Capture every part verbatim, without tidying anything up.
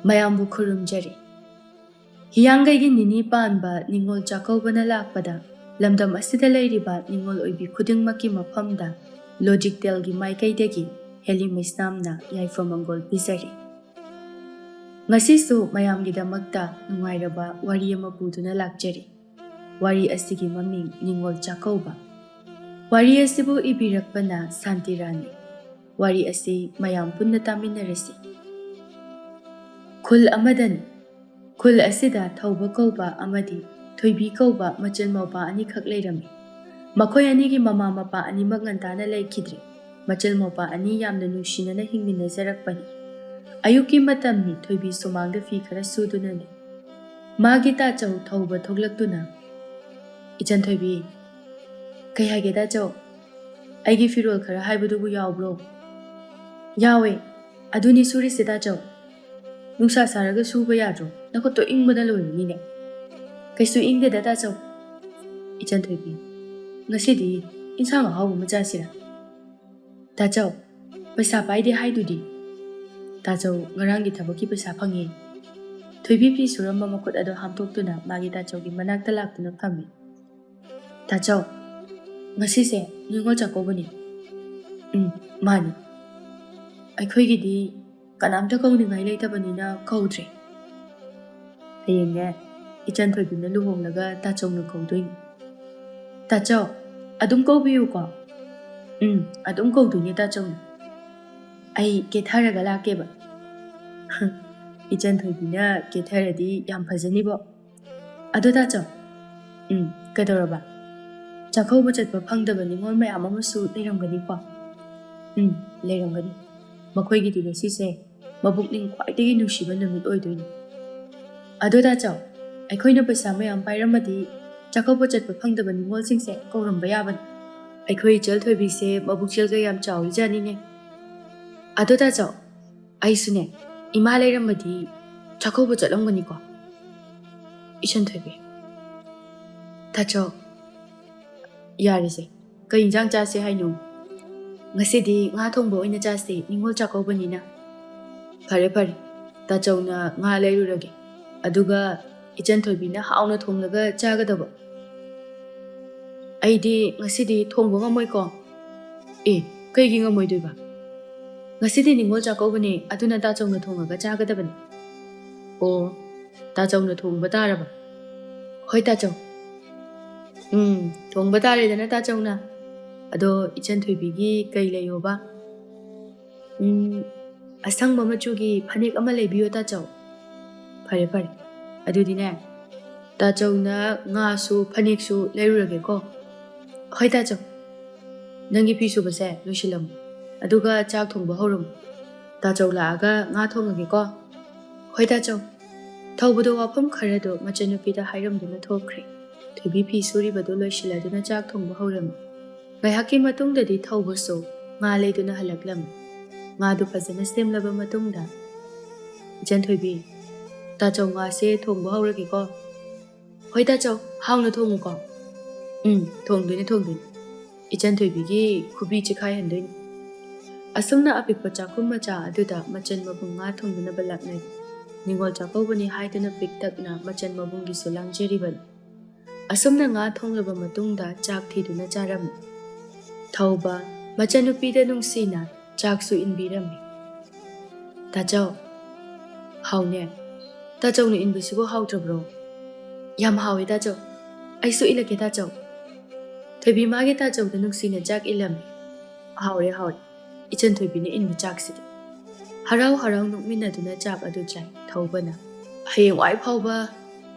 ꯃꯌꯥꯝꯕꯨ ꯈꯨꯔꯨꯝꯖꯔꯤ꯫ ꯍꯤꯌꯥꯡꯒꯩꯒꯤ ꯅꯤꯅꯤ ꯄꯥꯟꯕ ꯅꯤꯉꯣꯜ ꯆꯥꯛꯀꯧꯕꯅ ꯂꯥꯛꯄꯗ ꯂꯝꯗꯝ ꯑꯁꯤꯗ ꯂꯩꯔꯤꯕ ꯅꯤꯉꯣꯜ ꯑꯣꯏꯕꯤ ꯈꯨꯗꯤꯡꯃꯛꯀꯤ ꯃꯐꯝꯗ ꯂꯣꯖꯤꯛꯇꯦꯜꯒꯤ ꯃꯥꯏꯀꯩꯗꯒꯤ ꯍꯦꯂꯤ ꯃꯩꯁꯅꯥꯝꯅ ꯌꯥꯏꯐ ꯃꯪꯒꯣꯜ ꯄꯤꯖꯔꯤ꯫ ꯉꯁꯤꯁꯨ ꯃꯌꯥꯝꯒꯤꯗꯃꯛꯇ ꯅꯨꯡꯉꯥꯏꯔꯕ ꯋꯥꯔꯤ ꯑꯃ ꯄꯨꯗꯨꯅ ꯂꯥꯛꯆꯔꯤ꯫ ꯋꯥꯔꯤ ꯑꯁꯤꯒꯤ ꯃꯃꯤꯡ ꯅꯤꯉꯣꯜ ꯆꯥꯛꯀꯧꯕ꯫ ꯋꯥꯔꯤ ꯑꯁꯤꯕꯨ ꯏꯕꯤꯔꯛꯄꯅ ꯁꯥꯟꯇꯤ ꯔꯥꯅꯤ꯫ ꯋꯥꯔꯤ ꯑꯁꯤ ꯃꯌꯥꯝ ꯄꯨꯟꯅ ꯇꯥꯃꯤꯟꯅꯔꯁꯤ꯫ ꯈꯨꯜ ꯑꯃꯗꯅꯤ꯫ ꯈꯨꯜ ꯑꯁꯤꯗ ꯊꯧꯕ ꯀꯧꯕ ꯑꯃꯗꯤ ꯊꯣꯏꯕꯤ ꯀꯧꯕ ꯃꯆꯤꯜ ꯃꯧꯄꯥ ꯑꯅꯤꯈꯛ ꯂꯩꯔꯝꯃꯤ꯫ ꯃꯈꯣꯏ ꯑꯅꯤꯒꯤ ꯃꯃꯥ ꯃꯄꯥ ꯑꯅꯤꯃꯛ ꯉꯟꯇꯥꯅ ꯂꯩꯈꯤꯗ꯭ꯔꯦ꯫ ꯃꯆꯤꯜ ꯃꯧꯄꯥ ꯑꯅꯤ ꯌꯥꯝꯅ ꯅꯨꯡꯁꯤꯅꯅ ꯍꯤꯡꯃꯤꯟꯅꯖꯔꯛꯄꯅꯤ꯫ ꯑꯌꯨꯛꯀꯤ ꯃꯇꯝꯅꯤ꯫ ꯊꯣꯏꯕꯤ ꯁꯨꯃꯥꯡꯗ ꯐꯤ ꯈꯔ ꯁꯨꯗꯨꯅ ꯂꯩ꯫ ꯃꯥꯒꯤ ꯇꯥꯆꯧ ꯊꯧꯕ ꯊꯣꯛꯂꯛꯇꯨꯅ, "ꯏꯆꯟ ꯊꯣꯏꯕꯤ, ꯀꯩ ꯍꯥꯏꯒꯦ ꯇꯥꯆꯧ? ꯑꯩꯒꯤ ꯐꯤꯔꯣꯜ ꯈꯔ ꯍꯥꯏꯕꯗꯨꯕꯨ ꯌꯥꯎꯕ꯭ꯔꯣ?" "ꯌꯥꯎꯋꯦ꯫ ꯑꯗꯨꯅꯤ ꯁꯨꯔꯤꯁꯦ ꯇꯥꯆꯧ꯫ ꯅꯨꯡꯁꯥ ꯁꯥꯔꯒ ꯁꯨꯕ ꯌꯥꯗ꯭ꯔꯣ? ꯅꯈꯨꯠꯇꯣ ꯏꯪꯕꯅ ꯂꯣꯏꯔꯅꯤꯅꯦ꯫" "ꯀꯩꯁꯨ ꯏꯪꯗꯦꯗ ꯇꯥꯆꯧ꯫ ꯏꯆꯟ ꯊꯣꯏꯕꯤ, ꯉꯁꯤꯗꯤ ꯏꯟꯁꯥꯡ ꯑꯍꯥꯎꯕ ꯑꯃ ꯆꯥꯁꯤꯔꯥ?" "ꯇꯥꯆꯧ, ꯄꯩꯁꯥ ꯄꯥꯏꯗꯦ ꯍꯥꯏꯗꯨꯗꯤ?" ꯇꯥꯆꯧ ꯉꯔꯥꯡꯒꯤ ꯊꯕꯛꯀꯤ ꯄꯩꯁꯥ ꯐꯪꯉꯦ꯫ ꯊꯣꯏꯕꯤ ꯐꯤ ꯁꯨꯔꯝꯕ ꯃꯈꯨꯠ ꯑꯗꯨ ꯍꯥꯝꯗꯣꯛꯇꯨꯅ ꯃꯥꯒꯤ ꯇꯥꯆꯧꯒꯤ ꯃꯅꯥꯛꯇ ꯂꯥꯛꯇꯨꯅ ꯐꯝꯃꯤ꯫ "ꯇꯥꯆꯧ, ꯉꯁꯤꯁꯦ ꯅꯤꯉꯣꯜ ꯆꯥꯛꯀꯧꯕꯅꯤ꯫" "ꯎꯝ, ꯃꯥꯅꯤ꯫ ꯑꯩꯈꯣꯏꯒꯤꯗꯤ ꯀꯅꯥꯝꯇ ꯀꯧꯅꯤꯡꯉꯥꯏ ꯂꯩꯇꯕꯅꯤꯅ ꯀꯧꯗ꯭ꯔꯦ꯫ ꯍꯌꯦꯡꯅꯦ, ꯏꯆꯟ ꯊꯣꯏꯕꯤꯅ ꯂꯨꯍꯣꯡꯂꯒ ꯇꯥꯆꯧꯅ ꯀꯧꯗꯣꯏꯅꯤ꯫" "ꯇꯥꯆꯧ, ꯑꯗꯨꯝ ꯀꯧꯕꯤꯌꯨꯀꯣ꯫" "ꯎꯝ, ꯑꯗꯨꯝ ꯀꯧꯗꯣꯏꯅꯦ ꯇꯥꯆꯧꯅ꯫ ꯑꯩ ꯀꯦꯊꯔꯒ ꯂꯥꯛꯀꯦꯕ꯫" "ꯏꯆꯟ ꯊꯣꯏꯕꯤꯅ ꯀꯦꯊꯔꯗꯤ ꯌꯥꯝ ꯐꯖꯅꯤꯕꯣ꯫ ꯑꯗꯣ ꯇꯥꯆꯧ꯫" "ꯎꯝ, ꯀꯩꯗꯧꯔꯕ?" "ꯆꯥꯛꯀꯧꯕ ꯆꯠꯄ ꯐꯪꯗꯕ ꯅꯤꯉꯣꯜ ꯃꯌꯥꯝ ꯑꯃꯁꯨ ꯂꯩꯔꯝꯒꯅꯤꯀꯣ?" "ꯎꯝ, ꯂꯩꯔꯝꯒꯅꯤ꯫ ꯃꯈꯣꯏꯒꯤꯗꯤ ꯉꯁꯤꯁꯦ ꯃꯕꯨꯛꯅꯤꯡ ꯈ꯭ꯋꯥꯏꯗꯒꯤ ꯅꯨꯡꯁꯤꯕ ꯅꯨꯃꯤꯠ ꯑꯣꯏꯗꯣꯏꯅꯤ꯫" "ꯑꯗꯣ ꯇꯥꯆꯧ, ꯑꯩꯈꯣꯏꯅ ꯄꯩꯁꯥ ꯃꯌꯥꯝ ꯄꯥꯏꯔꯝꯃꯗꯤ ꯆꯥꯛꯀꯧꯕ ꯆꯠꯄ ꯐꯪꯗꯕ ꯅꯤꯉꯣꯜꯁꯤꯡꯁꯦ ꯀꯧꯔꯝꯕ ꯌꯥꯕꯅꯤ꯫ ꯑꯩꯈꯣꯏ ꯏꯆꯜ ꯊꯣꯏꯕꯤꯁꯦ ꯃꯕꯨꯛꯆꯦꯜꯒ ꯌꯥꯝ ꯆꯥꯎꯔꯤꯖꯥꯠꯅꯤꯅꯦ꯫ ꯑꯗꯣ ꯇꯥꯆꯧ, ꯑꯩꯁꯨꯅꯦ, ꯏꯃꯥ ꯂꯩꯔꯝꯃꯗꯤ ꯆꯥꯛꯀꯧꯕ ꯆꯠꯂꯝꯒꯅꯤꯀꯣ?" "ꯏꯆꯟ ꯊꯣꯏꯕꯤ꯫" "ꯇꯥꯆꯧ, ꯌꯥꯔꯦꯁꯦ, ꯀꯩ ꯏꯟꯖꯥꯡ ꯆꯥꯁꯦ ꯍꯥꯏꯅꯣ?" "ꯉꯁꯤꯗꯤ ꯉꯥ ꯊꯣꯡꯕ ꯑꯣꯏꯅ ꯆꯥꯁꯦ, ꯅꯤꯉꯣꯜ ꯆꯥꯛꯀꯧꯕꯅꯤꯅ꯫" "ꯐꯔꯦ, ꯐꯔꯦ꯫ ꯇꯥꯆꯧꯅ ꯉꯥ ꯂꯩꯔꯨꯔꯒꯦ, ꯑꯗꯨꯒ ꯏꯆꯟ ꯊꯣꯏꯕꯤꯅ ꯍꯥꯎꯅ ꯊꯣꯡꯂꯒ ꯆꯥꯒꯗꯕ꯫ ꯑꯩꯗꯤ ꯉꯁꯤꯗꯤ ꯊꯣꯡꯕ ꯉꯝꯃꯣꯏꯀꯣ꯫ ꯑꯦ, ꯀꯩꯒꯤ ꯉꯝꯃꯣꯏꯗꯣꯏꯕ? ꯉꯁꯤꯗꯤ ꯅꯤꯉꯣꯜ ꯆꯥꯛꯀꯧꯕꯅꯦ, ꯑꯗꯨꯅ ꯇꯥꯆꯧꯅ ꯊꯣꯡꯉꯒ ꯆꯥꯒꯗꯕꯅꯤ꯫ ꯑꯣ, ꯇꯥꯆꯧꯅ ꯊꯣꯡꯕ ꯇꯥꯔꯕ? ꯍꯣꯏ ꯇꯥꯆꯧ꯫ ꯎꯝ, ꯊꯣꯡꯕ ꯇꯥꯔꯦꯗꯅ ꯇꯥꯆꯧꯅ꯫ ꯑꯗꯣ ꯏꯆꯟ ꯊꯣꯏꯕꯤꯒꯤ ꯀꯩ ꯂꯩꯌꯣꯕ? ꯎꯝ, ꯑꯁꯪꯕ ꯃꯆꯨꯒꯤ ꯐꯅꯦꯛ ꯑꯃ ꯂꯩꯕꯤꯌꯣ ꯇꯥꯆꯧ꯫ ꯐꯔꯦ ꯐꯔꯦ, ꯑꯗꯨꯗꯤꯅꯦ, ꯇꯥꯆꯧꯅ ꯉꯥꯁꯨ ꯐꯅꯦꯛꯁꯨ ꯂꯩꯔꯨꯔꯒꯦꯀꯣ꯫ ꯍꯣꯏ ꯇꯥꯆꯧ, ꯅꯪꯒꯤ ꯐꯤ ꯁꯨꯕꯁꯦ ꯂꯣꯏꯁꯤꯜꯂꯝꯃꯨ, ꯑꯗꯨꯒ ꯆꯥꯛ ꯊꯣꯡꯕ ꯍꯧꯔꯝꯃꯨ꯫ ꯇꯥꯆꯧ ꯂꯥꯛꯑꯒ ꯉꯥ ꯊꯣꯡꯉꯒꯦꯀꯣ꯫ ꯍꯣꯏ ꯇꯥꯆꯧ꯫ ꯊꯧꯕꯗꯣ ꯋꯥꯐꯝ ꯈꯔꯗꯣ ꯃꯆꯟꯅꯨꯄꯤꯗ ꯍꯥꯏꯔꯝꯗꯨꯅ ꯊꯣꯛꯈ꯭ꯔꯦ꯫ ꯊꯣꯏꯕꯤ ꯐꯤ ꯁꯨꯔꯤꯕꯗꯨ ꯂꯣꯏꯁꯤꯜꯂꯗꯨꯅ ꯆꯥꯛ ꯊꯣꯡꯕ ꯍꯧꯔꯝꯃꯤ꯫ ꯉꯥꯏꯍꯥꯛꯀꯤ ꯃꯇꯨꯡꯗꯗꯤ ꯊꯧꯕꯁꯨ ꯉꯥ ꯂꯩꯗꯨꯅ ꯍꯜꯂꯛꯂꯝꯃꯤ꯫ ꯉꯥꯗꯨ ꯐꯖꯅ ꯁꯦꯝꯂꯕ ꯃꯇꯨꯡꯗ, "ꯏꯆꯟ ꯊꯣꯏꯕꯤ, ꯇꯥꯆꯧ ꯉꯥꯁꯦ ꯊꯣꯡꯕ ꯍꯧꯔꯒꯦꯀꯣ꯫" "ꯍꯣꯏ ꯇꯥꯆꯧ, ꯍꯥꯎꯅ ꯊꯣꯡꯉꯨꯀꯣ꯫" "ꯎꯝ, ꯊꯣꯡꯗꯣꯏꯅꯦ, ꯊꯣꯡꯗꯣꯏꯅꯦ꯫" ꯏꯆꯟ ꯊꯣꯏꯕꯤꯒꯤ ꯈꯨꯕꯤ ꯆꯤꯈꯥꯏꯍꯟꯗꯣꯏꯅꯤ꯫ ꯑꯁꯨꯝꯅ ꯑꯄꯤꯛꯄ ꯆꯥꯛꯈꯨꯝ ꯃꯆꯥ ꯑꯗꯨꯗ ꯃꯆꯟ ꯃꯕꯨꯡ ꯉꯥ ꯊꯣꯡꯅꯅꯕ ꯂꯥꯛꯅꯔꯤ꯫ ꯅꯤꯉꯣꯜ ꯆꯥꯛꯀꯧꯕꯅꯤ ꯍꯥꯏꯗꯨꯅ ꯄꯤꯛꯇꯛꯅ ꯃꯆꯟ ꯃꯕꯨꯡꯒꯤꯁꯨ ꯂꯥꯡꯖꯔꯤꯕꯅꯤ꯫ ꯑꯁꯨꯝꯅ ꯉꯥ ꯊꯣꯡꯂꯕ ꯃꯇꯨꯡꯗ ꯆꯥꯛ ꯊꯤꯗꯨꯅ ꯆꯥꯔꯝꯃꯤ꯫ ꯊꯧꯕ ꯃꯆꯟꯅꯨꯄꯤꯗ ꯅꯨꯡꯁꯤꯅ ꯆꯥꯛꯁꯨ ꯏꯟꯕꯤꯔꯝꯃꯤ꯫ "ꯇꯥꯆꯧ, ꯍꯥꯎꯅꯦ꯫ ꯇꯥꯆꯧꯅ ꯏꯟꯕꯁꯤꯕꯨ ꯍꯥꯎꯇ꯭ꯔꯕ꯭ꯔꯣ?" "ꯌꯥꯝ ꯍꯥꯎꯋꯦ ꯇꯥꯆꯧ꯫ ꯑꯩꯁꯨ ꯏꯜꯂꯛꯀꯦ ꯇꯥꯆꯧ꯫" ꯊꯣꯏꯕꯤ ꯃꯥꯒꯤ ꯇꯥꯆꯧꯗ ꯅꯨꯡꯁꯤꯅ ꯆꯥꯛ ꯏꯜꯂꯝꯃꯤ꯫ ꯍꯥꯎꯔꯦ, ꯍꯥꯎꯔꯦ꯫ ꯏꯆꯟ ꯊꯣꯏꯕꯤꯅ ꯏꯟꯕ ꯆꯥꯛꯁꯤꯗꯤ꯫ ꯍꯔꯥꯎ ꯍꯔꯥꯎ ꯅꯣꯛꯃꯤꯟꯅꯗꯨꯅ ꯆꯥꯛ ꯑꯗꯨ ꯆꯥꯏ꯫ ꯊꯧꯕꯅ, "ꯍꯌꯦꯡꯋꯥꯏ ꯐꯥꯎꯕ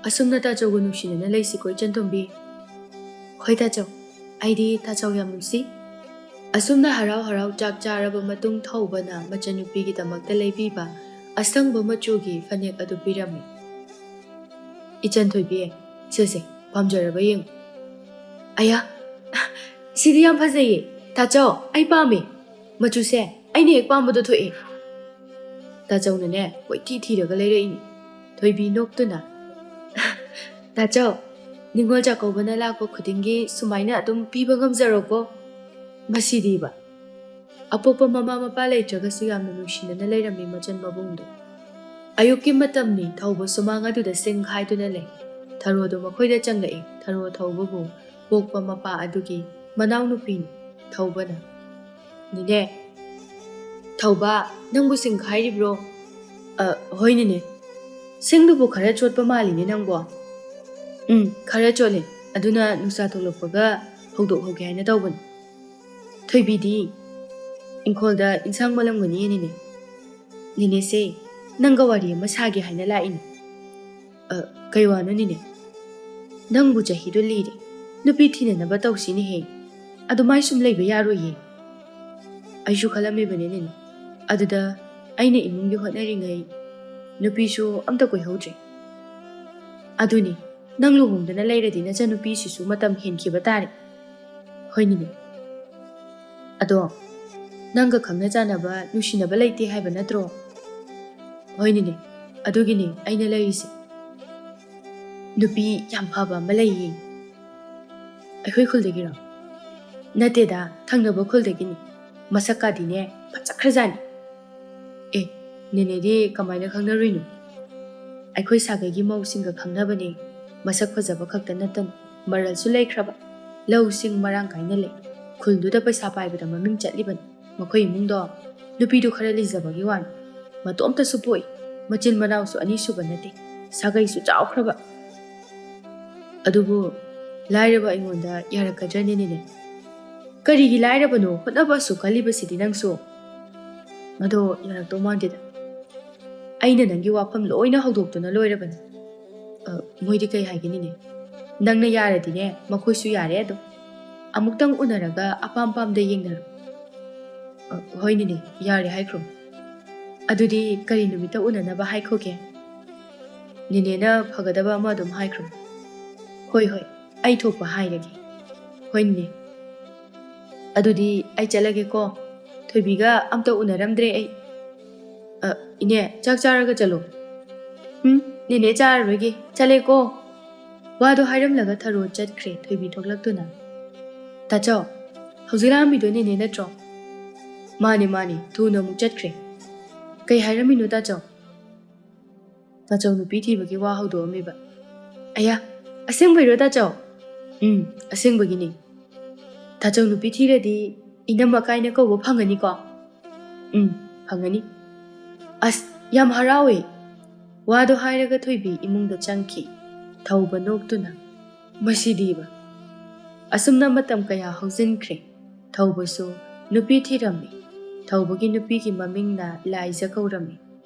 ꯑꯁꯨꯝꯅ ꯇꯥꯆꯧꯒ ꯅꯨꯡꯁꯤꯅꯅ ꯂꯩꯁꯤꯀꯣ ꯏꯆꯟ ꯇꯣꯝꯕꯤ꯫" "ꯍꯣꯏ ꯇꯥꯆꯧ, ꯑꯩꯗꯤ ꯇꯥꯆꯧ ꯌꯥꯝ ꯅꯨꯡꯁꯤ꯫" ꯑꯁꯨꯝꯅ ꯍꯔꯥꯎ ꯍꯔꯥꯎ ꯆꯥꯛ ꯆꯥꯔꯕ ꯃꯇꯨꯡ ꯊꯧꯕꯅ ꯃꯆꯟꯅꯨꯄꯤꯒꯤꯗꯃꯛꯇ ꯂꯩꯕꯤꯕ ꯑꯁꯪꯕ ꯃꯆꯨꯒꯤ ꯐꯅꯦꯛ ꯑꯗꯨ ꯄꯤꯔꯝꯃꯤ꯫ "ꯏꯆꯟ ꯊꯣꯏꯕꯤ, ꯁꯦꯁꯦ, ꯄꯥꯝꯖꯔꯕ ꯌꯦꯡꯉꯨ꯫" "ꯑꯌꯥ, ꯁꯤꯗꯤ ꯌꯥꯝ ꯐꯖꯩꯌꯦ꯫ ꯇꯥꯆꯧ, ꯑꯩ ꯄꯥꯝꯃꯦ꯫ ꯃꯆꯨꯁꯦ ꯑꯩꯅ ꯍꯦꯛ ꯄꯥꯝꯕꯗꯣ ꯊꯣꯛꯑꯦ꯫" ꯇꯥꯆꯧꯅꯅꯦ ꯀꯣꯏꯊꯤ ꯊꯤꯔꯒ ꯂꯩꯔꯛꯏꯅꯤ꯫ ꯊꯣꯏꯕꯤ ꯅꯣꯛꯇꯨꯅ, "ꯇꯥꯆꯧ, ꯅꯤꯉꯣꯜ ꯆꯥꯛꯀꯧꯕꯅ ꯂꯥꯛꯄ ꯈꯨꯗꯤꯡꯒꯤ ꯁꯨꯃꯥꯏꯅ ꯑꯗꯨꯝ ꯄꯤꯕ ꯉꯝꯖꯔꯣꯀꯣ꯫" ꯃꯁꯤꯗꯤꯕ꯫ ꯑꯄꯣꯛꯄ ꯃꯃꯥ ꯃꯄꯥ ꯂꯩꯇ꯭ꯔꯒꯁꯨ ꯌꯥꯝꯅ ꯅꯨꯡꯁꯤꯅꯅ ꯂꯩꯔꯝꯃꯤ ꯃꯆꯟ ꯃꯕꯨꯡꯗꯣ꯫ ꯑꯌꯨꯛꯀꯤ ꯃꯇꯝꯅꯤ꯫ ꯊꯧꯕ ꯁꯨꯃꯥꯡ ꯑꯗꯨꯗ ꯁꯤꯡ ꯈꯥꯏꯗꯨꯅ ꯂꯩ꯫ ꯊꯔꯣꯗꯨ ꯃꯈꯣꯏꯗ ꯆꯪꯂꯛꯏ꯫ ꯊꯔꯣ ꯊꯧꯕꯕꯨ ꯄꯣꯛꯄ ꯃꯄꯥ ꯑꯗꯨꯒꯤ ꯃꯅꯥꯎꯅꯨꯄꯤꯅꯤ꯫ ꯊꯧꯕꯅ, "ꯅꯦꯅꯦ, ꯊꯧꯕ, ꯅꯪꯕꯨ ꯁꯤꯡ ꯈꯥꯏꯔꯤꯕ꯭ꯔꯣ?" "ꯑ, ꯍꯣꯏ ꯅꯦꯅꯦ꯫ ꯁꯤꯡꯗꯨꯕꯨ ꯈꯔ ꯆꯣꯠꯄ ꯃꯥꯜꯂꯤꯅꯦ ꯅꯪꯕꯣ?" "ꯎꯝ, ꯈꯔ ꯆꯣꯠꯂꯦ꯫ ꯑꯗꯨꯅ ꯅꯨꯡꯁꯥ ꯊꯣꯛꯂꯛꯄꯒ ꯐꯧꯗꯣꯛꯍꯧꯒꯦ ꯍꯥꯏꯅ ꯇꯧꯕꯅꯤ꯫" ꯊꯣꯏꯕꯤꯗꯤ ꯏꯪꯈꯣꯜꯗ ꯏꯟꯁꯥꯡ ꯃꯜꯂꯝꯒꯅꯤ ꯅꯦꯅꯦ꯫ "ꯅꯦꯅꯦꯁꯦ, ꯅꯪꯒ ꯋꯥꯔꯤ ꯑꯃ ꯁꯥꯒꯦ ꯍꯥꯏꯅ ꯂꯥꯛꯏꯅꯦ꯫" "ꯑ, ꯀꯩ ꯋꯥꯅꯣ ꯅꯦꯅꯦ?" "ꯅꯪꯕꯨ ꯆꯍꯤꯗꯣ ꯂꯤꯔꯦ꯫ ꯅꯨꯄꯤ ꯊꯤꯅꯅꯕ ꯇꯧꯁꯤꯅꯦꯍꯦ꯫ ꯑꯗꯨꯃꯥꯏ ꯁꯨꯝ ꯂꯩꯕ ꯌꯥꯔꯣꯏꯌꯦ꯫ ꯑꯩꯁꯨ ꯈꯜꯂꯝꯃꯤꯕꯅꯦ ꯅꯦꯅꯦ꯫ ꯑꯗꯨꯗ ꯑꯩꯅ ꯏꯃꯨꯡꯒꯤ ꯍꯣꯠꯅꯔꯤꯉꯩ ꯅꯨꯄꯤꯁꯨ ꯑꯝꯇ ꯀꯣꯏꯍꯧꯗ꯭ꯔꯦ꯫ ꯑꯗꯨꯅꯤ, ꯅꯪ ꯂꯨꯍꯣꯡꯗꯅ ꯂꯩꯔꯗꯤ ꯅꯆꯟꯅꯨꯄꯤꯁꯤꯁꯨ ꯃꯇꯝ ꯍꯦꯟꯈꯤꯕ ꯇꯥꯔꯦ꯫" "ꯍꯣꯏ ꯅꯦꯅꯦ꯫ ꯑꯗꯣ ꯅꯪꯒ ꯈꯪꯅ ꯆꯥꯟꯅꯕ, ꯅꯨꯡꯁꯤꯅꯕ ꯂꯩꯇꯦ ꯍꯥꯏꯕ ꯅꯠꯇ꯭ꯔꯣ?" "ꯍꯣꯏ ꯅꯦꯅꯦ, ꯑꯗꯨꯒꯤꯅꯦ ꯑꯩꯅ ꯂꯩꯔꯤꯁꯦ꯫ ꯅꯨꯄꯤ ꯌꯥꯝ ꯐꯕ ꯑꯃ ꯂꯩꯌꯦ꯫" "ꯑꯩꯈꯣꯏ ꯈꯨꯜꯗꯒꯤꯔꯣ?" "ꯅꯠꯇꯦꯗ, ꯊꯪꯅꯕ ꯈꯨꯜꯗꯒꯤꯅꯤ꯫ ꯃꯁꯛꯀꯗꯤꯅꯦ ꯐꯖꯈ꯭ꯔꯖꯥꯠꯅꯤ꯫" "ꯑꯦ, ꯅꯦꯅꯦꯗꯤ ꯀꯃꯥꯏꯅ ꯈꯪꯅꯔꯨꯏꯅꯣ?" "ꯑꯩꯈꯣꯏ ꯁꯥꯒꯩꯒꯤ ꯃꯧꯁꯤꯡꯒ ꯈꯪꯅꯕꯅꯦ꯫ ꯃꯁꯛ ꯐꯖꯕ ꯈꯛꯇ ꯅꯠꯇꯅ ꯃꯔꯜꯁꯨ ꯂꯩꯈ꯭ꯔꯕ꯫ ꯂꯧꯁꯤꯡ ꯃꯔꯥꯡ ꯀꯥꯏꯅ ꯂꯩ꯫ ꯈꯨꯜꯗꯨꯗ ꯄꯩꯁꯥ ꯄꯥꯏꯕꯗ ꯃꯃꯤꯡ ꯆꯠꯂꯤꯕꯅꯤ꯫ ꯃꯈꯣꯏ ꯏꯃꯨꯡꯗꯣ ꯅꯨꯄꯤꯗꯨ ꯈꯔ ꯂꯤꯖꯕꯒꯤ ꯋꯥꯅꯤ꯫ ꯃꯇꯣꯝꯇꯁꯨ ꯄꯣꯛꯏ꯫ ꯃꯆꯤꯟ ꯃꯅꯥꯎꯁꯨ ꯑꯅꯤ ꯁꯨꯕ ꯅꯠꯇꯦ꯫ ꯁꯥꯒꯩꯁꯨ ꯆꯥꯎꯈ꯭ꯔꯕ꯫ ꯑꯗꯨꯕꯨ ꯂꯥꯏꯔꯕ ꯑꯩꯉꯣꯟꯗ ꯌꯥꯔꯛꯀꯗ꯭ꯔꯅꯦ ꯅꯦꯅꯦ?" "ꯀꯔꯤꯒꯤ ꯂꯥꯏꯔꯕꯅꯣ? ꯍꯣꯠꯅꯕ ꯑꯁꯨꯛ ꯀꯜꯂꯤꯕꯁꯤꯗꯤ ꯅꯪꯁꯨ꯫" "ꯃꯗꯣ ꯌꯥꯔꯛꯇꯧ ꯃꯥꯟꯗꯦꯗ꯫ ꯑꯩꯅ ꯅꯪꯒꯤ ꯋꯥꯐꯝ ꯂꯣꯏꯅ ꯍꯧꯗꯣꯛꯇꯨꯅ ꯂꯣꯏꯔꯕꯅꯤ꯫" "ꯑ, ꯃꯣꯏꯗꯤ ꯀꯩ ꯍꯥꯏꯒꯦ ꯅꯦꯅꯦ?" "ꯅꯪꯅ ꯌꯥꯔꯗꯤꯅꯦ, ꯃꯈꯣꯏꯁꯨ ꯌꯥꯔꯦ ꯑꯗꯨꯝ꯫ ꯑꯃꯨꯛꯇꯪ ꯎꯅꯔꯒ ꯑꯄꯥꯝ ꯄꯥꯝꯗ ꯌꯦꯡꯅꯔꯣ꯫" "ꯑ, ꯍꯣꯏ ꯅꯦꯅꯦ, ꯌꯥꯔꯦ ꯍꯥꯏꯈ꯭ꯔꯣ꯫" "ꯑꯗꯨꯗꯤ ꯀꯔꯤ ꯅꯨꯃꯤꯠꯇ ꯎꯅꯅꯕ ꯍꯥꯏꯈꯣꯒꯦ?" "ꯅꯦꯅꯦꯅ ꯐꯒꯗꯕ ꯑꯃ ꯑꯗꯨꯝ ꯍꯥꯏꯈ꯭ꯔꯣ꯫" "ꯍꯣꯏ, ꯍꯣꯏ, ꯑꯩ ꯊꯣꯛꯄ ꯍꯥꯏꯔꯒꯦ꯫" "ꯍꯣꯏ ꯅꯦꯅꯦ꯫ ꯑꯗꯨꯗꯤ ꯑꯩ ꯆꯠꯂꯒꯦꯀꯣ꯫ ꯊꯣꯏꯕꯤꯒ ꯑꯝꯇ ꯎꯅꯔꯝꯗ꯭ꯔꯦ ꯑꯩ꯫" "ꯑ, ꯏꯅꯦ, ꯆꯥꯛ ꯆꯥꯔꯒ ꯆꯠꯂꯣ꯫" "ꯎꯝ, ꯅꯦꯅꯦ ꯆꯥꯔꯔꯣꯏꯒꯦ, ꯆꯠꯂꯦꯀꯣ꯫" ꯋꯥꯗꯣ ꯍꯥꯏꯔꯝꯂꯒ ꯊꯔꯣ ꯆꯠꯈ꯭ꯔꯦ ꯊꯣꯏꯕꯤ ꯊꯣꯛꯂꯛꯇꯨꯅ꯫ "ꯇꯥꯆꯧ, ꯍꯧꯖꯤꯛ ꯂꯥꯛꯑꯝꯃꯤꯗꯣ ꯅꯦꯅꯦ ꯅꯠꯇ꯭ꯔꯣ?" "ꯃꯥꯅꯦ, ꯃꯥꯅꯦ, ꯊꯨꯅ ꯑꯃꯨꯛ ꯆꯠꯈ꯭ꯔꯦ꯫ ꯀꯩ ꯍꯥꯏꯔꯝꯃꯤꯅꯣ ꯇꯥꯆꯧ?" ꯇꯥꯆꯧ ꯅꯨꯄꯤ ꯊꯤꯕꯒꯤ ꯋꯥ ꯍꯧꯗꯣꯛꯑꯝꯃꯤꯕ꯫ ꯑꯌꯥ, ꯑꯁꯦꯡꯕꯩꯔꯣ ꯇꯥꯆꯧ? ꯎꯝ, ꯑꯁꯦꯡꯕꯒꯤꯅꯤ꯫ ꯇꯥꯆꯧ ꯅꯨꯄꯤ ꯊꯤꯔꯗꯤ ꯏꯅꯝꯃ ꯀꯥꯏꯅ ꯀꯧꯕ ꯐꯪꯒꯅꯤꯀꯣ? ꯎꯝ, ꯐꯪꯒꯅꯤ꯫ ꯑꯁ, ꯌꯥꯝ ꯍꯔꯥꯎꯋꯦ꯫ ꯋꯥꯗꯣ ꯍꯥꯏꯔꯒ ꯊꯣꯏꯕꯤ ꯏꯃꯨꯡꯗ ꯆꯪꯈꯤ꯫ ꯊꯧꯕ ꯅꯣꯛꯇꯨꯅ, "ꯃꯁꯤꯗꯤꯕ!" ꯑꯁꯨꯝꯅ ꯃꯇꯝ ꯀꯌꯥ ꯍꯧꯖꯤꯟꯈ꯭ꯔꯦ꯫ ꯊꯧꯕꯁꯨ ꯅꯨꯄꯤ ꯊꯤꯔꯝꯃꯤ꯫ ꯊꯧꯕꯒꯤ ꯅꯨꯄꯤꯒꯤ ꯃꯃꯤꯡꯅ ꯂꯥꯏꯖ ꯀꯧꯔꯝꯃꯤ꯫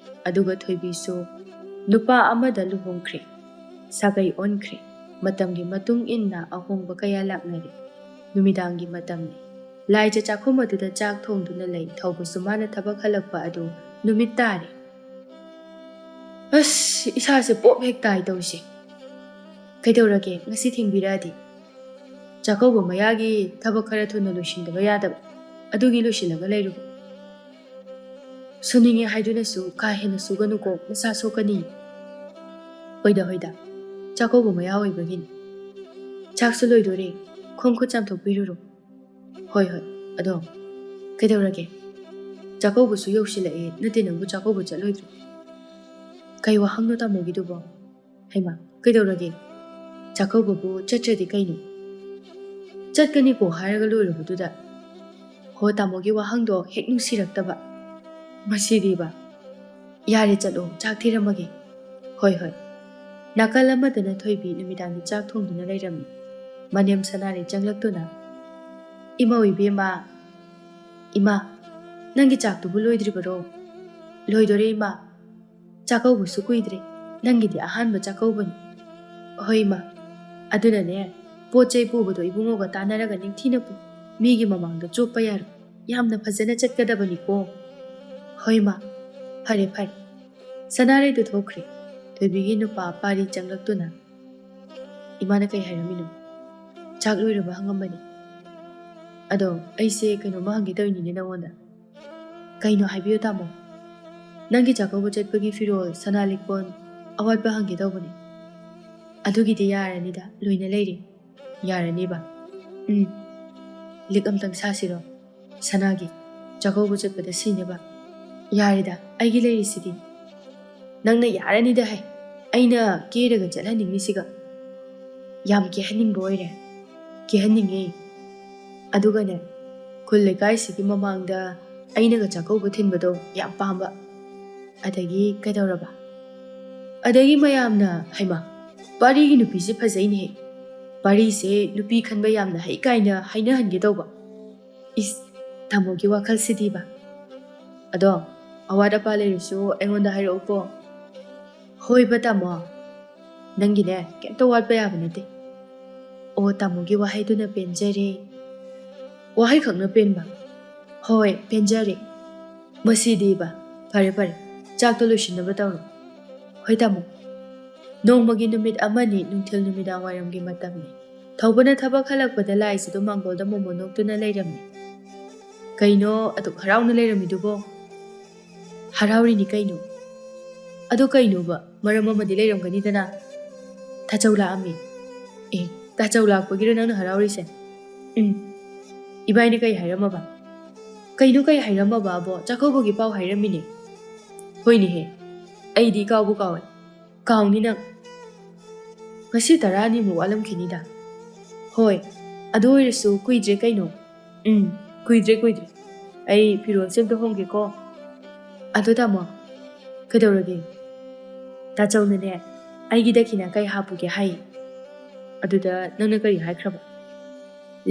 ꯑꯗꯨꯒ ꯊꯣꯏꯕꯤꯁꯨ ꯅꯨꯄꯥ ꯑꯃꯗ ꯂꯨꯍꯣꯡꯈ꯭ꯔꯦ꯫ ꯁꯥꯒꯩ ꯑꯣꯟꯈ꯭ꯔꯦ꯫ ꯃꯇꯝꯒꯤ ꯃꯇꯨꯡ ꯏꯟꯅ ꯑꯍꯣꯡꯕ ꯀꯌꯥ ꯂꯥꯛꯅꯔꯦ꯫ ꯅꯨꯃꯤꯗꯥꯡꯒꯤ ꯃꯇꯝꯅꯤ꯫ ꯂꯥꯏꯖ ꯆꯥꯛꯈꯨꯝ ꯑꯗꯨꯗ ꯆꯥꯛ ꯊꯣꯡꯗꯨꯅ ꯂꯩ꯫ ꯊꯧꯕꯁꯨ ꯃꯥꯅ ꯊꯕꯛ ꯍꯜꯂꯛꯄ ꯑꯗꯨ ꯅꯨꯃꯤꯠ ꯇꯥꯔꯦ꯫ ꯑꯁ, ꯏꯁꯥꯁꯦ ꯄꯣꯞ ꯍꯦꯛ ꯇꯥꯏ ꯇꯧꯔꯤꯁꯦ꯫ ꯀꯩꯗꯧꯔꯒꯦ, ꯉꯁꯤ ꯊꯦꯡꯕꯤꯔꯛꯑꯗꯤ? ꯆꯥꯛꯀꯧꯕ ꯃꯌꯥꯒꯤ ꯊꯕꯛ ꯈꯔ ꯊꯨꯅ ꯂꯣꯏꯁꯤꯟꯗꯕ ꯌꯥꯗꯕ, ꯑꯗꯨꯒꯤ ꯂꯣꯏꯁꯤꯜꯂꯒ ꯂꯩꯔꯨꯕ꯫ ꯁꯨꯅꯤꯡꯉꯦ ꯍꯥꯏꯗꯨꯅꯁꯨ ꯀꯥ ꯍꯦꯟꯅ ꯁꯨꯒꯅꯨꯀꯣ, ꯅꯁꯥ ꯁꯣꯛꯀꯅꯤ꯫ ꯍꯣꯏꯗ, ꯍꯣꯏꯗ, ꯆꯥꯛꯀꯧꯕ ꯃꯌꯥ ꯑꯣꯏꯕꯒꯤꯅꯤ꯫ ꯆꯥꯛꯁꯨ ꯂꯣꯏꯗꯣꯔꯦ, ꯈꯣꯡ ꯈꯨꯠ ꯆꯥꯝꯊꯣꯛꯄꯤꯔꯨꯔꯣ꯫ ꯍꯣꯏ, ꯍꯣꯏ, ꯑꯗꯣ ꯀꯩꯗꯧꯔꯒꯦ? ꯆꯥꯛꯀꯧꯕꯁꯨ ꯌꯧꯁꯤꯜꯂꯛꯑꯦ, ꯅꯠꯇꯦ ꯅꯪꯕꯨ ꯆꯥꯛꯀꯧꯕ ꯆꯠꯂꯣꯏꯗ꯭ꯔꯣ? ꯀꯩ ꯋꯥꯍꯪꯅꯣ ꯇꯥꯃꯣꯒꯤꯗꯨꯕꯣ? ꯍꯩꯃꯥ, ꯀꯩꯗꯧꯔꯒꯦ? ꯆꯥꯛꯀꯧꯕꯕꯨ ꯆꯠꯇ꯭ꯔꯗꯤ ꯀꯩꯅꯣ? ꯆꯠꯀꯅꯤꯀꯣ ꯍꯥꯏꯔꯒ ꯂꯣꯏꯔꯕꯗꯨꯗ꯫ ꯍꯣ, ꯇꯥꯃꯣꯒꯤ ꯋꯥꯍꯪꯗꯣ ꯍꯦꯛ ꯅꯨꯡꯁꯤꯔꯛꯇꯕ꯫ ꯃꯁꯤꯗꯤꯕ꯫ ꯌꯥꯔꯦ, ꯆꯠꯂꯣ, ꯆꯥꯛ ꯊꯤꯔꯝꯃꯒꯦ꯫ ꯍꯣꯏ, ꯍꯣꯏ꯫ ꯅꯥꯀꯜ ꯑꯃꯗꯅ ꯊꯣꯏꯕꯤ ꯅꯨꯃꯤꯗꯥꯡꯒꯤ ꯆꯥꯛ ꯊꯣꯡꯗꯨꯅ ꯂꯩꯔꯝꯃꯤ꯫ ꯃꯅꯦꯝ ꯁꯅꯥꯔꯩ ꯆꯪꯂꯛꯇꯨꯅ, "ꯏꯃꯧ ꯏꯕꯦꯝꯃ, ꯏꯃꯥ, ꯅꯪꯒꯤ ꯆꯥꯛꯇꯨꯕꯨ ꯂꯣꯏꯗ꯭ꯔꯤꯕꯔꯣ?" "ꯂꯣꯏꯗꯣꯔꯦ, ꯏꯃꯥ꯫ ꯆꯥꯛꯀꯧꯕꯁꯨ ꯀꯨꯏꯗ꯭ꯔꯦ꯫ ꯅꯪꯒꯤꯗꯤ ꯑꯍꯥꯟꯕ ꯆꯥꯛꯀꯧꯕꯅꯤ꯫" "ꯍꯣꯏ, ꯏꯃꯥ꯫ ꯑꯗꯨꯅꯅꯦ, ꯄꯣꯠ ꯆꯩ ꯄꯨꯕꯗꯣ ꯏꯕꯨꯡꯉꯣꯒ ꯇꯥꯟꯅꯔꯒ ꯅꯤꯡꯊꯤꯅ ꯄꯨ꯫ ꯃꯤꯒꯤ ꯃꯃꯥꯡꯗ ꯆꯣꯞꯄ ꯌꯥꯔꯣꯏ꯫ ꯌꯥꯝꯅ ꯐꯖꯅ ꯆꯠꯀꯗꯕꯅꯤꯀꯣ꯫" "ꯍꯣꯏ, ꯏꯃꯥ꯫ ꯐꯔꯦ, ꯐꯔꯦ꯫" ꯁꯅꯥꯔꯩꯗꯨ ꯊꯣꯛꯈ꯭ꯔꯦ꯫ ꯊꯣꯏꯕꯤꯒꯤ ꯅꯨꯄꯥ ꯄꯥꯔꯤ ꯆꯪꯂꯛꯇꯨꯅ, "ꯏꯃꯥꯅ ꯀꯩ ꯍꯥꯏꯔꯝꯃꯤꯅꯣ?" "ꯆꯥꯛ ꯂꯣꯏꯔꯕ ꯍꯪꯉꯝꯕꯅꯤ꯫" "ꯑꯗꯣ ꯑꯩꯁꯦ ꯀꯩꯅꯣꯝꯃ ꯍꯪꯒꯦ ꯇꯧꯔꯤꯅꯤꯅꯦ ꯅꯉꯣꯟꯗ꯫" "ꯀꯩꯅꯣ ꯍꯥꯏꯕꯤꯌꯨ ꯇꯥꯃꯣ꯫" "ꯅꯪꯒꯤ ꯆꯥꯛꯀꯧꯕ ꯆꯠꯄꯒꯤ ꯐꯤꯔꯣꯜ, ꯁꯅꯥ ꯂꯤꯛꯀꯣꯟ ꯑꯋꯥꯠꯄ ꯍꯪꯒꯦ ꯇꯧꯕꯅꯤ꯫" "ꯑꯗꯨꯒꯤꯗꯤ ꯌꯥꯔꯅꯤꯗ, ꯂꯣꯏꯅ ꯂꯩꯔꯤ꯫" "ꯌꯥꯔꯅꯤꯕ?" "ꯎꯝ꯫" "ꯂꯤꯛ ꯑꯝꯇꯪ ꯁꯥꯁꯤꯔꯣ? ꯁꯅꯥꯒꯤ, ꯆꯥꯛꯀꯧꯕ ꯆꯠꯄꯗ ꯁꯤꯅꯕ꯫" "ꯌꯥꯔꯦꯗ, ꯑꯩꯒꯤ ꯂꯩꯔꯤꯁꯤꯗꯤ꯫" ꯅꯪꯅ ꯌꯥꯔꯅꯤꯗ ꯍꯩ꯫ ꯑꯩꯅ ꯀꯦꯔꯒ ꯆꯠꯍꯟꯅꯤꯡꯉꯤꯁꯤꯒ꯫ ꯌꯥꯝ ꯀꯦꯍꯟꯅꯤꯡꯕ ꯑꯣꯏꯔꯦ꯫ ꯀꯦꯍꯟꯅꯤꯡꯉꯦ꯫ ꯑꯗꯨꯒꯅꯦ, ꯈꯨꯜ ꯂꯩꯀꯥꯏꯁꯤꯒꯤ ꯃꯃꯥꯡꯗ ꯑꯩꯅꯒ ꯆꯥꯛꯀꯧꯕ ꯊꯤꯟꯕꯗꯣ ꯌꯥꯝ ꯄꯥꯝꯕ꯫ ꯑꯗꯒꯤ ꯀꯩꯗꯧꯔꯕ? ꯑꯗꯒꯤ ꯃꯌꯥꯝꯅ, "ꯍꯩꯃꯥ, ꯄꯥꯔꯤꯒꯤ ꯅꯨꯄꯤꯁꯦ ꯐꯖꯩꯅꯦꯍꯦ꯫ ꯄꯥꯔꯤꯁꯦ ꯅꯨꯄꯤ ꯈꯟꯕ ꯌꯥꯝꯅ ꯍꯩ" ꯀꯥꯏꯅ ꯍꯥꯏꯅꯍꯟꯒꯦ ꯇꯧꯕ꯫ ꯏꯁ, ꯇꯥꯃꯣꯒꯤ ꯋꯥꯈꯜꯁꯤꯗꯤꯕ꯫ ꯑꯗꯣ, ꯑꯋꯥꯠ ꯑꯄꯥ ꯂꯩꯔꯁꯨ ꯑꯩꯉꯣꯟꯗ ꯍꯥꯏꯔꯛꯎꯀꯣ꯫ ꯍꯣꯏꯕ ꯇꯥꯃꯣ, ꯅꯪꯒꯤꯅꯦ ꯀꯩꯝꯇ ꯋꯥꯠꯄ ꯌꯥꯕ ꯅꯠꯇꯦ꯫ ꯑꯣ, ꯇꯥꯃꯣꯒꯤ ꯋꯥꯍꯩꯗꯨꯅ ꯄꯦꯟꯖꯔꯦ꯫ ꯋꯥꯍꯩ ꯈꯛꯅ ꯄꯦꯟꯕ? ꯍꯣꯏ, ꯄꯦꯟꯖꯔꯦ꯫ ꯃꯁꯤꯗꯤꯕ, ꯐꯔꯦ ꯐꯔꯦ, ꯆꯥꯛꯇꯣ ꯂꯣꯏꯁꯤꯟꯅꯕ ꯇꯧꯔꯣ꯫ ꯍꯣꯏ ꯇꯥꯃꯣ꯫ ꯅꯣꯡꯃꯒꯤ ꯅꯨꯃꯤꯠ ꯑꯃꯅꯤ, ꯅꯨꯡꯊꯤꯜ ꯅꯨꯃꯤꯗꯥꯡ ꯋꯥꯏꯔꯝꯒꯤ ꯃꯇꯝꯅꯤ꯫ ꯊꯧꯕꯅ ꯊꯕꯛ ꯍꯜꯂꯛꯄꯗ ꯂꯥꯏꯁꯤꯗ ꯃꯥꯡꯒꯣꯜꯗ ꯃꯣꯃꯣꯟ ꯅꯣꯛꯇꯨꯅ ꯂꯩꯔꯝꯃꯤ꯫ "ꯀꯩꯅꯣ ꯑꯗꯨꯛ ꯍꯔꯥꯎꯅ ꯂꯩꯔꯝꯃꯤꯗꯨꯕꯣ?" "ꯍꯔꯥꯎꯔꯤꯅꯤ ꯀꯩꯅꯣ꯫ ꯑꯗꯨ ꯀꯩꯅꯣꯕ, ꯃꯔꯝ ꯑꯃꯗꯤ ꯂꯩꯔꯝꯒꯅꯤꯗꯅ?" "ꯇꯥꯆꯧ ꯂꯥꯛꯑꯝꯃꯤ꯫" "ꯑꯦ, ꯇꯥꯆꯧ ꯂꯥꯛꯄꯒꯤꯔꯣ ꯅꯪꯅ ꯍꯔꯥꯎꯔꯤꯁꯦ?" "ꯎꯝ꯫ ꯏꯕꯥꯏꯅ ꯀꯩ ꯍꯥꯏꯔꯝꯃꯕ?" "ꯀꯩꯅꯣ ꯀꯩ ꯍꯥꯏꯔꯝꯃꯕ ꯑꯕꯣ? ꯆꯥꯛꯀꯧꯕꯒꯤ ꯄꯥꯎ ꯍꯥꯏꯔꯝꯃꯤꯅꯦ꯫" "ꯍꯣꯏꯅꯦꯍꯦ, ꯑꯩꯗꯤ ꯀꯥꯎꯕꯨ ꯀꯥꯎꯋꯦ꯫" "ꯀꯥꯎꯅꯤ ꯅꯪ꯫ ꯉꯁꯤ ꯇꯔꯥꯅꯤꯃꯨꯛ ꯋꯥꯠꯂꯝꯈꯤꯅꯤꯗ꯫" "ꯍꯣꯏ, ꯑꯗꯨ ꯑꯣꯏꯔꯁꯨ ꯀꯨꯏꯗ꯭ꯔꯦ ꯀꯩꯅꯣ꯫" "ꯎꯝ, ꯀꯨꯏꯗ꯭ꯔꯦ, ꯀꯨꯏꯗ꯭ꯔꯦ꯫ ꯑꯩ ꯐꯤꯔꯣꯜꯁꯦ ꯑꯝꯇ ꯍꯣꯡꯒꯦꯀꯣ꯫" "ꯑꯗꯣ ꯇꯥꯃꯣ, ꯀꯩꯗꯧꯔꯒꯦ?" "ꯇꯥꯆꯧꯅꯅꯦ, ꯑꯩꯒꯤ ꯗꯈꯤꯅꯥ ꯀꯩ ꯍꯥꯞꯄꯨꯒꯦ ꯍꯥꯏ꯫" "ꯑꯗꯨꯗ ꯅꯪꯅ ꯀꯔꯤ ꯍꯥꯏꯈ꯭ꯔꯕ?"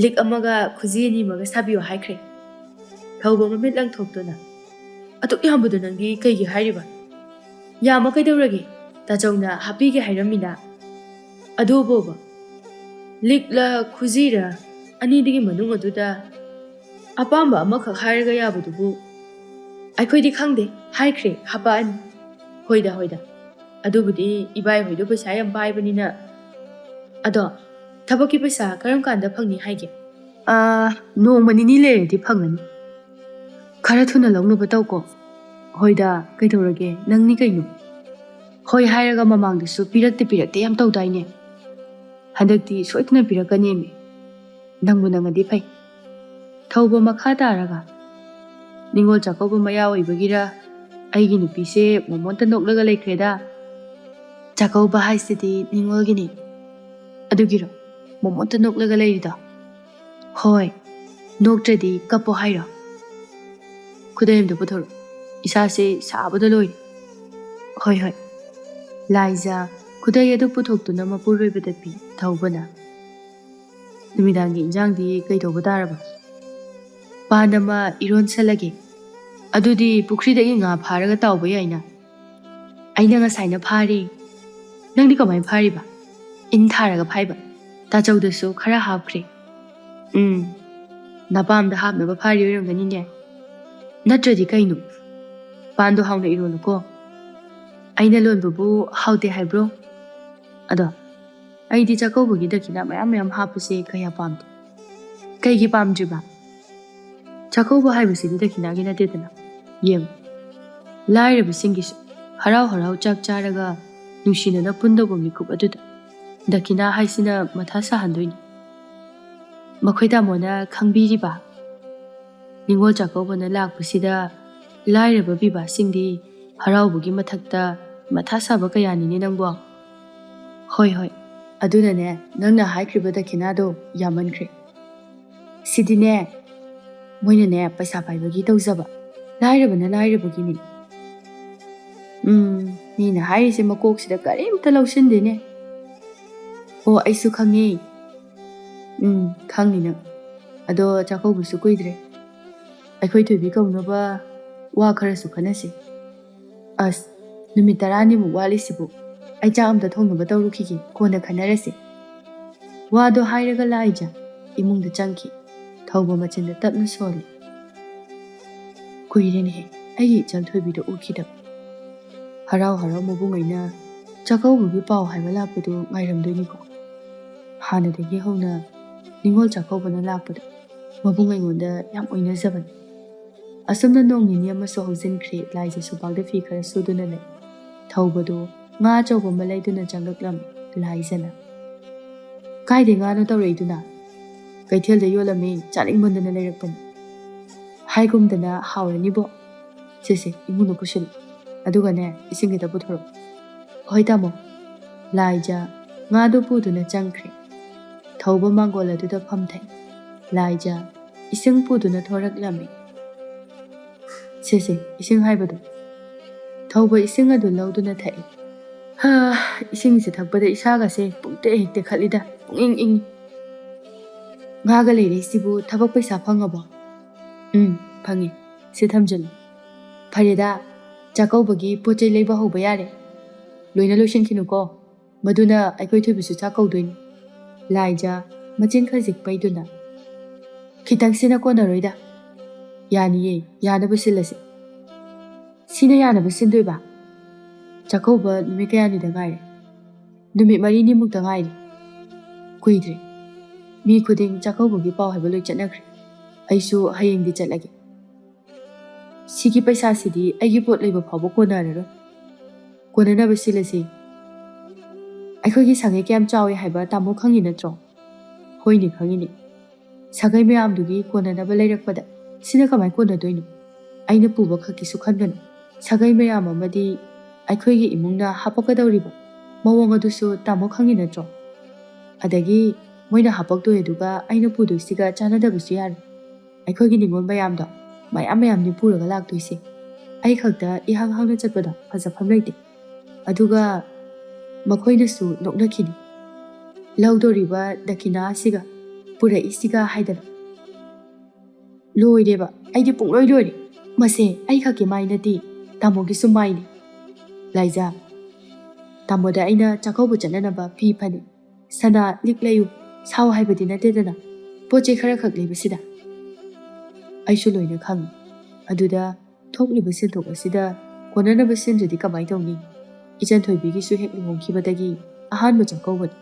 "ꯂꯤꯛ ꯑꯃꯒ ꯈꯨꯖꯤ ꯑꯅꯤ ꯑꯃꯒ ꯁꯥꯕꯤꯌꯣ ꯍꯥꯏꯈ꯭ꯔꯦ꯫" ꯊꯧꯕ ꯃꯃꯤꯠ ꯂꯪꯊꯣꯛꯇꯨꯅ, "ꯑꯗꯨꯛ ꯌꯥꯝꯕꯗꯣ ꯅꯪꯗꯤ ꯀꯩꯒꯤ ꯍꯥꯏꯔꯤꯕ?" "ꯌꯥꯝꯃ ꯀꯩꯗꯧꯔꯒꯦ? ꯇꯥꯆꯧꯅ ꯍꯥꯞꯄꯤꯒꯦ ꯍꯥꯏꯔꯝꯃꯤꯅ꯫" "ꯑꯗꯨꯕꯣꯕ, ꯂꯤꯛꯂ ꯈꯨꯖꯤꯔ ꯑꯅꯤꯗꯨꯒꯤ ꯃꯅꯨꯡ ꯑꯗꯨꯗ ꯑꯄꯥꯝꯕ ꯑꯃꯈꯛ ꯍꯥꯏꯔꯒ ꯌꯥꯕꯗꯨꯕꯨ?" "ꯑꯩꯈꯣꯏꯗꯤ ꯈꯪꯗꯦ, ꯍꯥꯏꯈ꯭ꯔꯦ, ꯍꯥꯄꯛꯑꯅꯤ꯫" "ꯍꯣꯏꯗ, ꯍꯣꯏꯗ, ꯑꯗꯨꯕꯨꯗꯤ ꯏꯕꯥꯏ ꯍꯣꯏꯗꯣ ꯄꯩꯁꯥ ꯌꯥꯝ ꯄꯥꯏꯕꯅꯤꯅ꯫ ꯑꯗꯣ ꯊꯕꯛꯀꯤ ꯄꯩꯁꯥ ꯀꯔꯝ ꯀꯥꯟꯗ ꯐꯪꯅꯤ ꯍꯥꯏꯒꯦ?" "ꯑꯥ, ꯅꯣꯡꯃ ꯅꯤꯅꯤ ꯂꯩꯔꯗꯤ ꯐꯪꯒꯅꯤ꯫" "ꯈꯔ ꯊꯨꯅ ꯂꯧꯅꯕ ꯇꯧꯀꯣ꯫" "ꯍꯣꯏꯗ, ꯀꯩꯗꯧꯔꯒꯦ, ꯅꯪꯅꯤ ꯀꯩꯅꯣ꯫ ꯍꯣꯏ ꯍꯥꯏꯔꯒ ꯃꯃꯥꯡꯗꯁꯨ ꯄꯤꯔꯛꯇꯦ ꯄꯤꯔꯛꯇꯦ ꯌꯥꯝ ꯇꯧꯗꯥꯏꯅꯦ꯫ ꯍꯟꯗꯛꯇꯤ ꯁꯣꯏꯗꯅ ꯄꯤꯔꯛꯀꯅꯦꯃꯤ꯫ ꯅꯪꯕꯨ ꯅꯪꯉꯗꯤ ꯐꯩ꯫" ꯊꯧꯕ ꯃꯈꯥ ꯇꯥꯔꯒ, "ꯅꯤꯉꯣꯜ ꯆꯥꯛꯀꯧꯕ ꯃꯌꯥ ꯑꯣꯏꯕꯒꯤꯔ, ꯑꯩꯒꯤ ꯅꯨꯄꯤꯁꯦ ꯃꯣꯃꯣꯟꯇ ꯅꯣꯛꯂꯒ ꯂꯩꯈ꯭ꯔꯦꯗ꯫ ꯆꯥꯛꯀꯧꯕ ꯍꯥꯏꯁꯤꯗꯤ ꯅꯤꯉꯣꯜꯒꯤꯅꯤ꯫ ꯑꯗꯨꯒꯤꯔꯣ ꯃꯣꯃꯣꯟꯇ ꯅꯣꯛꯂꯒ ꯂꯩꯔꯤꯗꯣ? ꯍꯣꯏ, ꯅꯣꯛꯇ꯭ꯔꯗꯤ ꯀꯞꯄꯣ ꯍꯥꯏꯔꯣ? ꯈꯨꯗꯩ ꯑꯝꯇ ꯄꯨꯊꯣꯔꯛꯑꯣ, ꯏꯁꯥꯁꯦ ꯁꯥꯕꯗ ꯂꯣꯏꯔꯦ꯫ ꯍꯣꯏ ꯍꯣꯏ꯫ ꯂꯥꯏꯖ ꯈꯨꯗꯩ ꯑꯗꯨ ꯄꯨꯊꯣꯛꯇꯨꯅ ꯃꯄꯨꯔꯣꯏꯕꯗ ꯄꯤ꯫ ꯊꯧꯕꯅ, "ꯅꯨꯃꯤꯗꯥꯡꯒꯤ ꯏꯟꯖꯥꯡꯗꯤ ꯀꯩꯗꯧꯕ ꯇꯥꯔꯕ?" "ꯄꯥꯟ ꯑꯃ ꯏꯔꯣꯟꯁꯜꯂꯒꯦ꯫ ꯑꯗꯨꯗꯤ ꯄꯨꯈ꯭ꯔꯤꯗꯒꯤ ꯉꯥ ꯐꯥꯔꯒ ꯇꯥꯎꯕ ꯌꯥꯏꯅ?" "ꯑꯩꯅ ꯉꯁꯥꯏꯅ ꯐꯥꯔꯦ꯫ ꯅꯪꯗꯤ ꯀꯃꯥꯏꯅ ꯐꯥꯔꯤꯕ?" "ꯏꯟ ꯊꯥꯔꯒ ꯐꯥꯏꯕ꯫ ꯇꯥꯆꯧꯗꯁꯨ ꯈꯔ ꯍꯥꯞꯈ꯭ꯔꯦ꯫" "ꯎꯝ, ꯅꯄꯥꯝꯗ ꯍꯥꯞꯅꯕ ꯐꯥꯔꯤ ꯑꯣꯏꯔꯝꯒꯅꯤꯅꯦ꯫ ꯅꯠꯇ꯭ꯔꯗꯤ ꯀꯩꯅꯣ? ꯄꯥꯟꯗꯣ ꯍꯥꯎꯅ ꯏꯔꯣꯜꯂꯨꯀꯣ꯫ ꯑꯩꯅ ꯂꯣꯟꯕꯕꯨ ꯍꯥꯎꯇꯦ ꯍꯥꯏꯕ꯭ꯔꯣ? ꯑꯗꯣ ꯑꯩꯗꯤ ꯆꯥꯛꯀꯧꯕꯒꯤ ꯗꯈꯤꯅꯥ ꯃꯌꯥꯝ ꯃꯌꯥꯝ ꯍꯥꯞꯄꯁꯦ ꯀꯌꯥ ꯄꯥꯝꯗꯦ꯫" "ꯀꯩꯒꯤ ꯄꯥꯝꯗ꯭ꯔꯤꯕ?" "ꯆꯥꯛꯀꯧꯕ ꯍꯥꯏꯕꯁꯤꯗꯤ ꯗꯈꯤꯅꯥꯒꯤ ꯅꯠꯇꯦꯗꯅ꯫ ꯌꯦꯡꯉꯨ, ꯂꯥꯏꯔꯕꯁꯤꯡꯒꯤꯁꯨ ꯍꯔꯥꯎ ꯍꯔꯥꯎ ꯆꯥꯛ ꯆꯥꯔꯒ ꯅꯨꯡꯁꯤꯅꯅ ꯄꯨꯟꯗꯧꯕ ꯃꯤꯀꯨꯞ ꯑꯗꯨꯗ ꯗꯈꯤꯅꯥ ꯍꯥꯏꯁꯤꯅ ꯃꯊꯥ ꯁꯥꯍꯟꯗꯣꯏꯅꯤ꯫ ꯃꯈꯣꯏ ꯇꯥꯃꯣꯅ ꯈꯪꯕꯤꯔꯤꯕ? ꯅꯤꯉꯣꯜ ꯆꯥꯛꯀꯧꯕꯅ ꯂꯥꯛꯄꯁꯤꯗ ꯂꯥꯏꯔꯕ ꯄꯤꯕꯥꯁꯤꯡꯗꯤ ꯍꯔꯥꯎꯕꯒꯤ ꯃꯊꯛꯇ ꯃꯊꯥ ꯁꯥꯕ ꯀꯌꯥꯅꯤꯅꯦ ꯅꯪꯕꯣ꯫" "ꯍꯣꯏ ꯍꯣꯏ, ꯑꯗꯨꯅꯅꯦ ꯅꯪꯅ ꯍꯥꯏꯈ꯭ꯔꯤꯕ ꯗꯈꯤꯅꯥꯗꯣ ꯌꯥꯝꯃꯟꯈ꯭ꯔꯦ꯫ ꯁꯤꯗꯤꯅꯦ, ꯃꯣꯏꯅꯅꯦ ꯄꯩꯁꯥ ꯄꯥꯏꯕꯒꯤ ꯇꯧꯖꯕ, ꯂꯥꯏꯔꯕꯅ ꯂꯥꯏꯔꯕꯒꯤꯅꯤ꯫" "ꯎꯝ, ꯃꯤꯅ ꯍꯥꯏꯔꯤꯁꯦ ꯃꯀꯣꯛꯁꯤꯗ ꯀꯔꯤꯝꯇ ꯂꯧꯁꯤꯟꯗꯦꯅꯦ꯫ ꯑꯣ, ꯑꯩꯁꯨ ꯈꯪꯉꯤ꯫" "ꯎꯝ, ꯈꯪꯅꯤ ꯅꯪ꯫ ꯑꯗꯣ ꯆꯥꯛꯀꯧꯕꯁꯨ ꯀꯨꯏꯗ꯭ꯔꯦ꯫ ꯑꯩꯈꯣꯏ ꯊꯣꯏꯕꯤ ꯀꯧꯅꯕ ꯋꯥ ꯈꯔꯁꯨ ꯈꯟꯅꯁꯤ꯫" "ꯑꯁ, ꯅꯨꯃꯤꯠ ꯇꯔꯥꯅꯤꯃꯨꯛ ꯋꯥꯠꯂꯤꯁꯤꯕꯨ꯫ ꯑꯩ ꯆꯥꯛ ꯑꯝꯇ ꯊꯣꯡꯅꯕ ꯇꯧꯔꯨꯈꯤꯒꯦ, ꯀꯣꯟꯅ ꯈꯟꯅꯔꯁꯤ꯫" ꯋꯥꯗꯣ ꯍꯥꯏꯔꯒ ꯂꯥꯏꯖ ꯏꯃꯨꯡꯗ ꯆꯪꯈꯤ꯫ ꯊꯧꯕ ꯃꯆꯤꯟꯗ ꯇꯞꯅ ꯁꯣꯜꯂꯤ꯫ "ꯀꯨꯏꯔꯦꯅꯦꯍꯦ ꯑꯩꯒꯤ ꯏꯆꯜ ꯊꯣꯏꯕꯤꯗꯣ ꯎꯈꯤꯗꯕ꯫" ꯍꯔꯥꯎ ꯍꯔꯥꯎ ꯃꯕꯨꯡ ꯑꯩꯅ ꯆꯥꯛꯀꯧꯕꯒꯤ ꯄꯥꯎ ꯍꯥꯏꯕ ꯂꯥꯛꯄꯗꯨ ꯉꯥꯏꯔꯝꯗꯣꯏꯅꯤꯀꯣ꯫ ꯍꯥꯟꯅꯗꯒꯤ ꯍꯧꯅ ꯅꯤꯉꯣꯜ ꯆꯥꯛꯀꯧꯕꯅ ꯂꯥꯛꯄꯗ ꯃꯕꯨꯡ ꯑꯩꯉꯣꯟꯗ ꯌꯥꯝ ꯑꯣꯏꯅꯖꯕꯅꯤ꯫ ꯑꯁꯨꯝꯅ ꯅꯣꯡ ꯅꯤꯅꯤ ꯑꯃꯁꯨ ꯍꯧꯖꯤꯟꯈ꯭ꯔꯦ꯫ ꯂꯥꯏꯖ ꯁꯨꯕꯥꯛꯇ ꯐꯤ ꯈꯔ ꯁꯨꯗꯨꯅ ꯂꯩ꯫ ꯊꯧꯕꯗꯨ ꯉꯥ ꯑꯆꯧꯕ ꯑꯃ ꯂꯩꯗꯨꯅ ꯆꯪꯂꯛꯂꯝꯃꯤ꯫ ꯂꯥꯏꯖꯅ, "ꯀꯥꯏꯗꯩ ꯉꯥꯅꯣ ꯇꯧꯔꯛꯏꯗꯨꯅ?" "ꯀꯩꯊꯦꯜꯗ ꯌꯣꯜꯂꯝꯃꯤ, ꯆꯥꯅꯤꯡꯃꯟꯗꯅ ꯂꯩꯔꯛꯄꯅꯤ꯫" "ꯍꯥꯏꯒꯨꯝꯗꯅ ꯍꯥꯎꯔꯅꯤꯕꯣ꯫" "ꯁꯦ ꯁꯦ, ꯏꯃꯨꯡꯗ ꯄꯨꯁꯤꯜꯂꯨ꯫ ꯑꯗꯨꯒꯅꯦ, ꯏꯁꯤꯡ ꯈꯤꯇ ꯄꯨꯊꯣꯔꯛꯎ꯫" "ꯍꯣꯏ ꯇꯥꯃꯣ꯫" ꯂꯥꯏꯖ ꯉꯥꯗꯨ ꯄꯨꯗꯨꯅ ꯆꯪꯈ꯭ꯔꯦ꯫ ꯊꯧꯕ ꯃꯥꯡꯒꯣꯜ ꯑꯗꯨꯗ ꯐꯝꯊꯩ꯫ ꯂꯥꯏꯖ ꯏꯁꯤꯡ ꯄꯨꯗꯨꯅ ꯊꯣꯔꯛꯂꯝꯃꯤ꯫ "ꯁꯦ ꯁꯦ, ꯏꯁꯤꯡ ꯍꯥꯏꯕꯗꯣ꯫" ꯊꯧꯕ ꯏꯁꯤꯡ ꯑꯗꯨ ꯂꯧꯗꯨꯅ ꯊꯛꯏ꯫ "ꯍꯥ, ꯏꯁꯤꯡꯁꯦ ꯊꯛꯄꯗ ꯏꯁꯥꯒꯁꯦ ꯄꯨꯡꯇꯦꯛ ꯍꯦꯛ ꯇꯦꯛꯈꯠꯂꯤꯗ, ꯄꯨꯡꯏꯪ ꯏꯪꯉꯤ꯫" "ꯉꯥꯒ ꯂꯩꯔꯛꯏꯁꯤꯕꯨ ꯊꯕꯛ ꯄꯩꯁꯥ ꯐꯪꯉꯕꯣ?" "ꯎꯝ, ꯐꯪꯉꯤ꯫ ꯁꯤ ꯊꯝꯖꯤꯜꯂꯨ꯫" "ꯐꯔꯦꯗ, ꯆꯥꯛꯀꯧꯕꯒꯤ ꯄꯣꯠ ꯆꯩ ꯂꯩꯕ ꯍꯧꯕ ꯌꯥꯔꯦ꯫ ꯂꯣꯏꯅ ꯂꯣꯏꯁꯤꯟꯈꯤꯅꯨꯀꯣ, ꯃꯗꯨꯅ ꯑꯩꯈꯣꯏ ꯊꯣꯏꯕꯤꯁꯨ ꯆꯥꯛ ꯀꯧꯗꯣꯏꯅꯤ꯫" ꯂꯥꯏꯖ ꯃꯆꯤꯟ ꯈꯖꯤꯛ ꯄꯩꯗꯨꯅ, "ꯈꯤꯇꯪꯁꯤꯅ ꯀꯣꯟꯅꯔꯣꯏꯗ꯫" "ꯌꯥꯅꯤꯌꯦ, ꯌꯥꯅꯕ ꯁꯤꯜꯂꯁꯤ꯫" "ꯁꯤꯅ ꯌꯥꯅꯕ ꯁꯤꯟꯗꯣꯏꯕ?" "ꯆꯥꯛꯀꯧꯕ ꯅꯨꯃꯤꯠ ꯀꯌꯥꯅꯤꯗ ꯉꯥꯏꯔꯦ꯫" "ꯅꯨꯃꯤꯠ ꯃꯔꯤꯅꯤꯃꯨꯛꯇ ꯉꯥꯏꯔꯦ꯫" "ꯀꯨꯏꯗ꯭ꯔꯦ꯫ ꯃꯤ ꯈꯨꯗꯤꯡ ꯆꯥꯛꯀꯧꯕꯒꯤ ꯄꯥꯎ ꯍꯥꯏꯕ ꯂꯣꯏ ꯆꯠꯅꯈ꯭ꯔꯦ꯫ ꯑꯩꯁꯨ ꯍꯌꯦꯡꯗꯤ ꯆꯠꯂꯒꯦ꯫" "ꯁꯤꯒꯤ ꯄꯩꯁꯥꯁꯤꯗꯤ ꯑꯩꯒꯤ ꯄꯣꯠ ꯂꯩꯕ ꯐꯥꯎꯕ ꯀꯣꯟꯅꯔꯔꯣꯏ꯫" "ꯀꯣꯟꯅꯅꯕ ꯁꯤꯜꯂꯁꯤ꯫ ꯑꯩꯈꯣꯏꯒꯤ ꯁꯥꯒꯩ ꯀꯌꯥꯝ ꯆꯥꯎꯏ ꯍꯥꯏꯕ ꯇꯥꯃꯣ ꯈꯪꯉꯤ ꯅꯠꯇ꯭ꯔꯣ?" "ꯍꯣꯏꯅꯦ, ꯈꯪꯉꯤꯅꯦ꯫" "ꯁꯥꯒꯩ ꯃꯌꯥꯝꯗꯨꯒꯤ ꯀꯣꯟꯅꯅꯕ ꯂꯩꯔꯛꯄꯗ ꯁꯤꯅ ꯀꯃꯥꯏ ꯀꯣꯟꯅꯗꯣꯏꯅꯣ? ꯑꯩꯅ ꯄꯨꯕ ꯈꯛꯀꯤꯁꯨ ꯈꯟꯒꯅꯨ꯫ ꯁꯥꯒꯩ ꯃꯌꯥꯝ ꯑꯃꯗꯤ ꯑꯩꯈꯣꯏꯒꯤ ꯏꯃꯨꯡꯅ ꯍꯥꯄꯛꯀꯗꯧꯔꯤꯕ ꯃꯑꯣꯡ ꯑꯗꯨꯁꯨ ꯇꯥꯃꯣ ꯈꯪꯉꯤ ꯅꯠꯇ꯭ꯔꯣ? ꯑꯗꯒꯤ ꯃꯣꯏꯅ ꯍꯥꯄꯛꯇꯣꯏ ꯑꯗꯨꯒ ꯑꯩꯅ ꯄꯨꯗꯣꯏꯁꯤꯒ ꯆꯥꯟꯅꯗꯕꯁꯨ ꯌꯥꯔꯣꯏ꯫ ꯑꯩꯈꯣꯏꯒꯤ ꯅꯤꯉꯣꯜ ꯃꯌꯥꯝꯗꯣ ꯃꯌꯥꯝ ꯃꯌꯥꯝꯅꯤ ꯄꯨꯔꯒ ꯂꯥꯛꯇꯣꯏꯁꯦ꯫ ꯑꯩ ꯈꯛꯇ ꯏꯍꯥꯡ ꯍꯥꯡꯅ ꯆꯠꯄꯗꯣ ꯐꯖꯐꯝ ꯂꯩꯇꯦ꯫ ꯑꯗꯨꯒ ꯃꯈꯣꯏꯅꯁꯨ ꯅꯣꯛꯅꯈꯤꯅꯤ꯫ ꯂꯧꯗꯣꯔꯤꯕ ꯗꯈꯤꯅꯥ ꯑꯁꯤꯒ ꯄꯨꯔꯛꯏꯁꯤꯒ ꯍꯥꯏꯗꯅ꯫ ꯂꯣꯏꯔꯦꯕ, ꯑꯩꯗꯤ ꯄꯨꯡꯂꯣꯏ ꯂꯣꯏꯔꯦ꯫ ꯃꯁꯦ ꯑꯩ ꯈꯛꯀꯤ ꯃꯥꯏ ꯅꯠꯇꯦ, ꯇꯥꯃꯣꯒꯤꯁꯨ ꯃꯥꯏꯅꯤ꯫ ꯂꯥꯏꯖꯥ, ꯇꯥꯃꯣꯗ ꯑꯩꯅ ꯆꯥꯛꯀꯧꯕ ꯆꯠꯅꯅꯕ ꯐꯤ ꯐꯅꯦꯛ, ꯁꯅꯥ, ꯂꯤꯛ ꯂꯩꯌꯨ, ꯁꯥꯎ ꯍꯥꯏꯕꯗꯤ ꯅꯠꯇꯦꯗꯅ, ꯄꯣꯠ ꯆꯩ ꯈꯔ ꯈꯛ ꯂꯩꯕꯁꯤꯗ꯫ ꯑꯩꯁꯨ ꯂꯣꯏꯅ ꯈꯪꯉꯤ꯫ ꯑꯗꯨꯗ ꯊꯣꯛꯂꯤꯕ ꯁꯦꯟꯊꯣꯛ ꯑꯁꯤꯗ ꯀꯣꯟꯅꯅꯕ ꯁꯤꯟꯗ꯭ꯔꯗꯤ ꯀꯃꯥꯏ ꯇꯧꯅꯤ? ꯏꯆꯟ ꯊꯣꯏꯕꯤꯒꯤꯁꯨ ꯍꯦꯛ ꯂꯨꯍꯣꯡꯈꯤꯕꯗꯒꯤ ꯑꯍꯥꯟꯕ ꯆꯥꯛꯀꯧꯕꯅꯤ꯫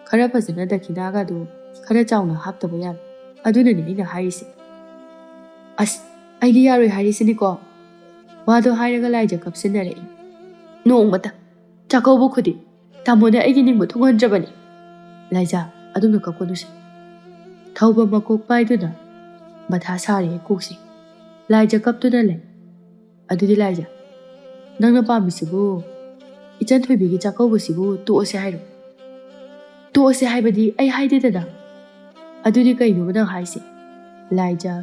ꯈꯔ ꯐꯖꯅ ꯗꯈꯤꯅꯥꯒꯗꯣ ꯈꯔ ꯆꯥꯎꯅ ꯍꯥꯞꯇꯕ ꯌꯥꯔꯣꯏ꯫ ꯑꯗꯨꯅꯅꯦ ꯑꯩꯅ ꯍꯥꯏꯔꯤꯁꯦ꯫ ꯑꯁ, ꯑꯩꯗꯤ ꯌꯥꯔꯣꯏ ꯍꯥꯏꯔꯤꯁꯤꯅꯤꯀꯣ꯫ ꯋꯥꯗꯣ ꯍꯥꯏꯔꯒ ꯂꯥꯏꯖ ꯀꯞꯁꯤꯟꯅꯔꯛꯏ꯫ ꯅꯣꯡꯃꯇ ꯆꯥꯛꯀꯧꯕ ꯈꯨꯗꯤꯡ ꯇꯥꯃꯣꯅ ꯑꯩꯒꯤ ꯅꯤꯡꯕ ꯊꯨꯡꯍꯟꯗ꯭ꯔꯕꯅꯤ꯫ ꯂꯥꯏꯖꯥ, ꯑꯗꯨꯝꯅ ꯀꯞꯀꯅꯨꯁꯦ꯫ ꯊꯧꯕ ꯃꯀꯣꯛ ꯄꯥꯏꯗꯨꯅ ꯃꯊꯥ ꯁꯥꯔꯦ ꯀꯣꯛꯁꯦ꯫ ꯂꯥꯏꯖ ꯀꯞꯇꯨꯅ ꯂꯩ꯫ ꯑꯗꯨꯗꯤ ꯂꯥꯏꯖ, ꯅꯪꯅ ꯄꯥꯝꯃꯤꯁꯤꯕꯨ ꯏꯆꯟ ꯊꯣꯏꯕꯤꯒꯤ ꯆꯥꯛꯀꯧꯕꯁꯤꯕꯨ ꯇꯣꯛꯑꯁꯦ ꯍꯥꯏꯔꯣ? ꯇꯣꯛꯑꯁꯦ ꯍꯥꯏꯕꯗꯤ ꯑꯩ ꯍꯥꯏꯗꯦꯗꯅ꯫ ꯑꯗꯨꯗꯤ ꯀꯩꯅꯣꯕ ꯅꯪ ꯍꯥꯏꯁꯦ? ꯂꯥꯏꯖ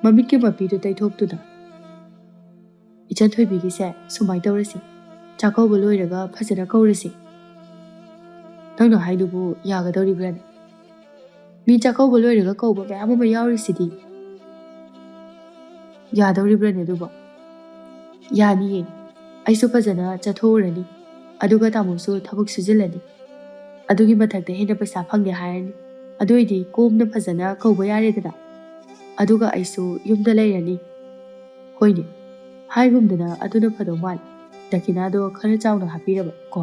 ꯃꯃꯤꯠꯀꯤ ꯃꯄꯤꯗꯨ ꯇꯩꯊꯣꯛꯇꯨꯅ, "ꯏꯆꯟ ꯊꯣꯏꯕꯤꯒꯤꯁꯦ ꯁꯨꯃꯥꯏꯅ ꯇꯧꯔꯁꯤ, ꯆꯥꯛꯀꯧꯕ ꯂꯣꯏꯔꯒ ꯐꯖꯅ ꯀꯧꯔꯁꯤ꯫ ꯅꯪꯅ ꯍꯥꯏꯗꯨꯕꯨ ꯌꯥꯒꯗꯧꯔꯤꯕ꯭ꯔꯥꯅꯦ? ꯃꯤ ꯆꯥꯛꯀꯧꯕ ꯂꯣꯏꯔꯒ ꯀꯧꯕ ꯃꯌꯥꯝ ꯑꯃ ꯌꯥꯎꯔꯤꯁꯤꯗꯤ꯫ ꯌꯥꯗꯧꯔꯤꯕ꯭ꯔꯥꯅꯦ ꯑꯗꯨꯕꯣ?" "ꯌꯥꯅꯤꯌꯦ꯫ ꯑꯩꯁꯨ ꯐꯖꯅ ꯆꯠꯊꯣꯛꯎꯔꯅꯤ꯫ ꯑꯗꯨꯒ ꯇꯥꯃꯣꯁꯨ ꯊꯕꯛ ꯁꯨꯖꯤꯜꯂꯅꯤ꯫ ꯑꯗꯨꯒꯤ ꯃꯊꯛꯇ ꯍꯦꯟꯅ ꯄꯩꯁꯥ ꯐꯪꯒꯦ ꯍꯥꯏꯔꯅꯤ꯫ ꯑꯗꯨ ꯑꯣꯏꯗꯤ ꯀꯣꯝꯅ ꯐꯖꯅ ꯀꯧꯕ ꯌꯥꯔꯦꯗꯅ꯫ ꯑꯗꯨꯒ ꯑꯩꯁꯨ ꯌꯨꯝꯗ ꯂꯩꯔꯅꯤ꯫" "ꯍꯣꯏꯅꯦ, ꯍꯥꯏꯒꯨꯝꯗꯅ ꯑꯗꯨꯅ ꯐꯗꯧ ꯃꯥꯜꯂꯦ꯫ ꯗꯈꯤꯅꯥꯗꯣ ꯈꯔ ꯆꯥꯎꯅ ꯍꯥꯞꯄꯤꯔꯕ ꯀꯣ?"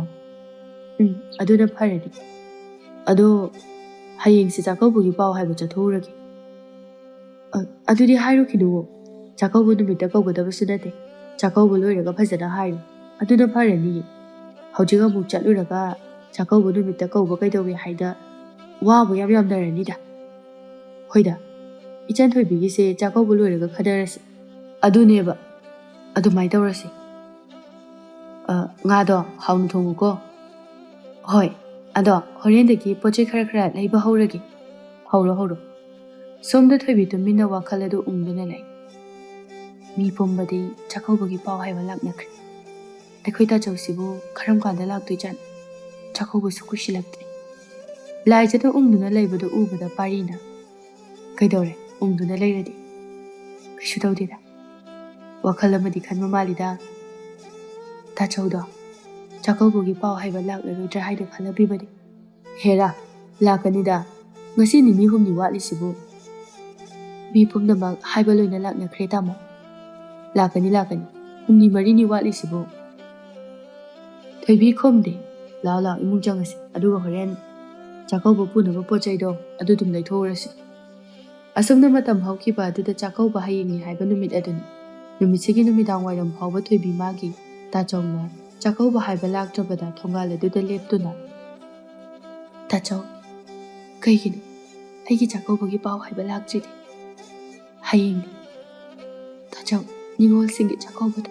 "ꯎꯝ, ꯑꯗꯨꯅ ꯐꯔꯅꯤ꯫ ꯑꯗꯣ ꯍꯌꯦꯡꯁꯦ ꯆꯥꯛꯀꯧꯕꯒꯤ ꯄꯥꯎ ꯍꯥꯏꯕ ꯆꯠꯊꯣꯛꯎꯔꯒꯦ꯫" "ꯑ, ꯑꯗꯨꯗꯤ ꯍꯥꯏꯔꯨꯈꯤꯅꯨꯋꯣ꯫ ꯆꯥꯛꯀꯧꯕ ꯅꯨꯃꯤꯠꯇ ꯀꯧꯒꯗꯕꯁꯨ ꯅꯠꯇꯦ꯫ ꯆꯥꯛꯀꯧꯕ ꯂꯣꯏꯔꯒ ꯐꯖꯅ ꯍꯥꯏꯔꯣ꯫ ꯑꯗꯨꯅ ꯐꯔꯅꯤꯌꯦ꯫ ꯍꯧꯖꯤꯛ ꯑꯃꯨꯛ ꯆꯠꯂꯨꯔꯒ ꯆꯥꯛꯀꯧꯕ ꯅꯨꯃꯤꯠꯇ ꯀꯧꯕ ꯀꯩꯗꯧꯋꯦ ꯍꯥꯏꯗ ꯋꯥ ꯑꯃꯨꯛ ꯌꯥꯝ ꯌꯥꯝꯅꯔꯅꯤꯗ꯫" "ꯍꯣꯏꯗ, ꯏꯆꯟ ꯊꯣꯏꯕꯤꯒꯤꯁꯦ ꯆꯥꯛꯀꯧꯕ ꯂꯣꯏꯔꯒ ꯈꯟꯅꯔꯁꯤ꯫" "ꯑꯗꯨꯅꯦꯕ, ꯑꯗꯨꯃꯥꯏꯅ ꯇꯧꯔꯁꯤ꯫ ꯑ, ꯉꯥꯗꯣ ꯍꯥꯎꯅ ꯊꯣꯡꯉꯨꯀꯣ꯫" "ꯍꯣꯏ, ꯑꯗꯣ ꯍꯣꯔꯦꯟꯗꯒꯤ ꯄꯣꯠ ꯆꯩ ꯈꯔ ꯈꯔ ꯂꯩꯕ ꯍꯧꯔꯒꯦ꯫" "ꯍꯧꯔꯣ, ꯍꯧꯔꯣ꯫" ꯁꯣꯝꯗ ꯊꯣꯏꯕꯤ ꯇꯨꯃꯤꯟꯅ ꯋꯥꯈꯜ ꯑꯗꯨ ꯎꯪꯗꯨꯅ ꯂꯩ꯫ ꯃꯤ ꯄꯨꯝꯕꯗꯤ ꯆꯥꯛꯀꯧꯕꯒꯤ ꯄꯥꯎ ꯍꯥꯏꯕ ꯂꯥꯛꯅꯈ꯭ꯔꯦ꯫ ꯑꯩꯈꯣꯏ ꯇꯥꯆꯧꯁꯤꯕꯨ ꯀꯔꯝ ꯀꯥꯟꯗ ꯂꯥꯛꯇꯣꯏꯖꯥꯠꯅꯣ? ꯆꯥꯛꯀꯧꯕꯁꯨ ꯀꯨꯏꯁꯤꯜꯂꯛꯇ꯭ꯔꯦ꯫ ꯂꯥꯏꯖꯗ ꯎꯪꯗꯨꯅ ꯂꯩꯕꯗꯨ ꯎꯕꯗ ꯄꯥꯔꯤꯅ, "ꯀꯩꯗꯧꯔꯦ? ꯎꯪꯗꯨꯅ ꯂꯩꯔꯗꯤ?" "ꯀꯩꯁꯨ ꯇꯧꯗꯦꯗ꯫ ꯋꯥꯈꯜ ꯑꯃꯗꯤ ꯈꯟꯕ ꯃꯥꯜꯂꯤꯗ꯫" "ꯇꯥꯆꯧꯗꯣ ꯆꯥꯛꯀꯧꯕꯒꯤ ꯄꯥꯎ ꯍꯥꯏꯕ ꯂꯥꯛꯂꯔꯣꯏꯗ꯭ꯔꯥ ꯍꯥꯏꯅ ꯈꯜꯂꯝꯃꯤꯕꯅꯤ꯫" "ꯍꯦꯔꯥ, ꯂꯥꯛꯀꯅꯤꯗ꯫ ꯉꯁꯤ ꯅꯤꯅꯤ ꯍꯨꯝꯅꯤ ꯋꯥꯠꯂꯤꯁꯤꯕꯨ?" "ꯃꯤ ꯄꯨꯝꯅꯃꯛ ꯍꯥꯏꯕ ꯂꯣꯏꯅ ꯂꯥꯛꯅꯈ꯭ꯔꯦ, ꯇꯥꯃꯣ꯫ ꯂꯥꯛꯀꯅꯤ, ꯂꯥꯛꯀꯅꯤ꯫ ꯍꯨꯝꯅꯤ ꯃꯔꯤꯅꯤ ꯋꯥꯠꯂꯤꯁꯤꯕꯨ꯫" ꯊꯣꯏꯕꯤ ꯈꯨꯝꯗꯦ꯫ "ꯂꯥꯛꯑꯣ, ꯂꯥꯛꯑꯣ, ꯏꯃꯨꯡ ꯆꯪꯉꯁꯤ꯫ ꯑꯗꯨꯒ ꯍꯣꯔꯦꯟ ꯆꯥꯛꯀꯧꯕ ꯄꯨꯅꯕ ꯄꯣꯠ ꯆꯩꯗꯣ ꯑꯗꯨ ꯑꯗꯨꯝ ꯂꯩꯊꯣꯛꯎꯔꯁꯤ꯫" ꯑꯁꯨꯝꯅ ꯃꯇꯝ ꯍꯧꯈꯤꯕ ꯑꯗꯨꯗ ꯆꯥꯛꯀꯧꯕ ꯍꯌꯦꯡꯅꯤ ꯍꯥꯏꯕ ꯅꯨꯃꯤꯠ ꯑꯗꯨꯅꯤ꯫ ꯅꯨꯃꯤꯠꯁꯤꯒꯤ ꯅꯨꯃꯤꯗꯥꯡ ꯋꯥꯏꯔꯝ ꯐꯥꯎꯕ ꯊꯣꯏꯕꯤ ꯃꯥꯒꯤ ꯇꯥꯆꯧꯅ ꯆꯥꯛꯀꯧꯕ ꯍꯥꯏꯕ ꯂꯥꯛꯇ꯭ꯔꯕꯗ ꯊꯣꯡꯒꯥꯜ ꯑꯗꯨꯗ ꯂꯦꯞꯇꯨꯅ, "ꯇꯥꯆꯧ, ꯀꯩꯒꯤꯅꯣ ꯑꯩꯒꯤ ꯆꯥꯛꯀꯧꯕꯒꯤ ꯄꯥꯎ ꯍꯥꯏꯕ ꯂꯥꯛꯇ꯭ꯔꯤꯗꯤ? ꯍꯌꯦꯡꯅꯤ꯫ ꯇꯥꯆꯧ, ꯅꯤꯉꯣꯜꯁꯤꯡꯒꯤ ꯆꯥꯛꯀꯧꯕꯗ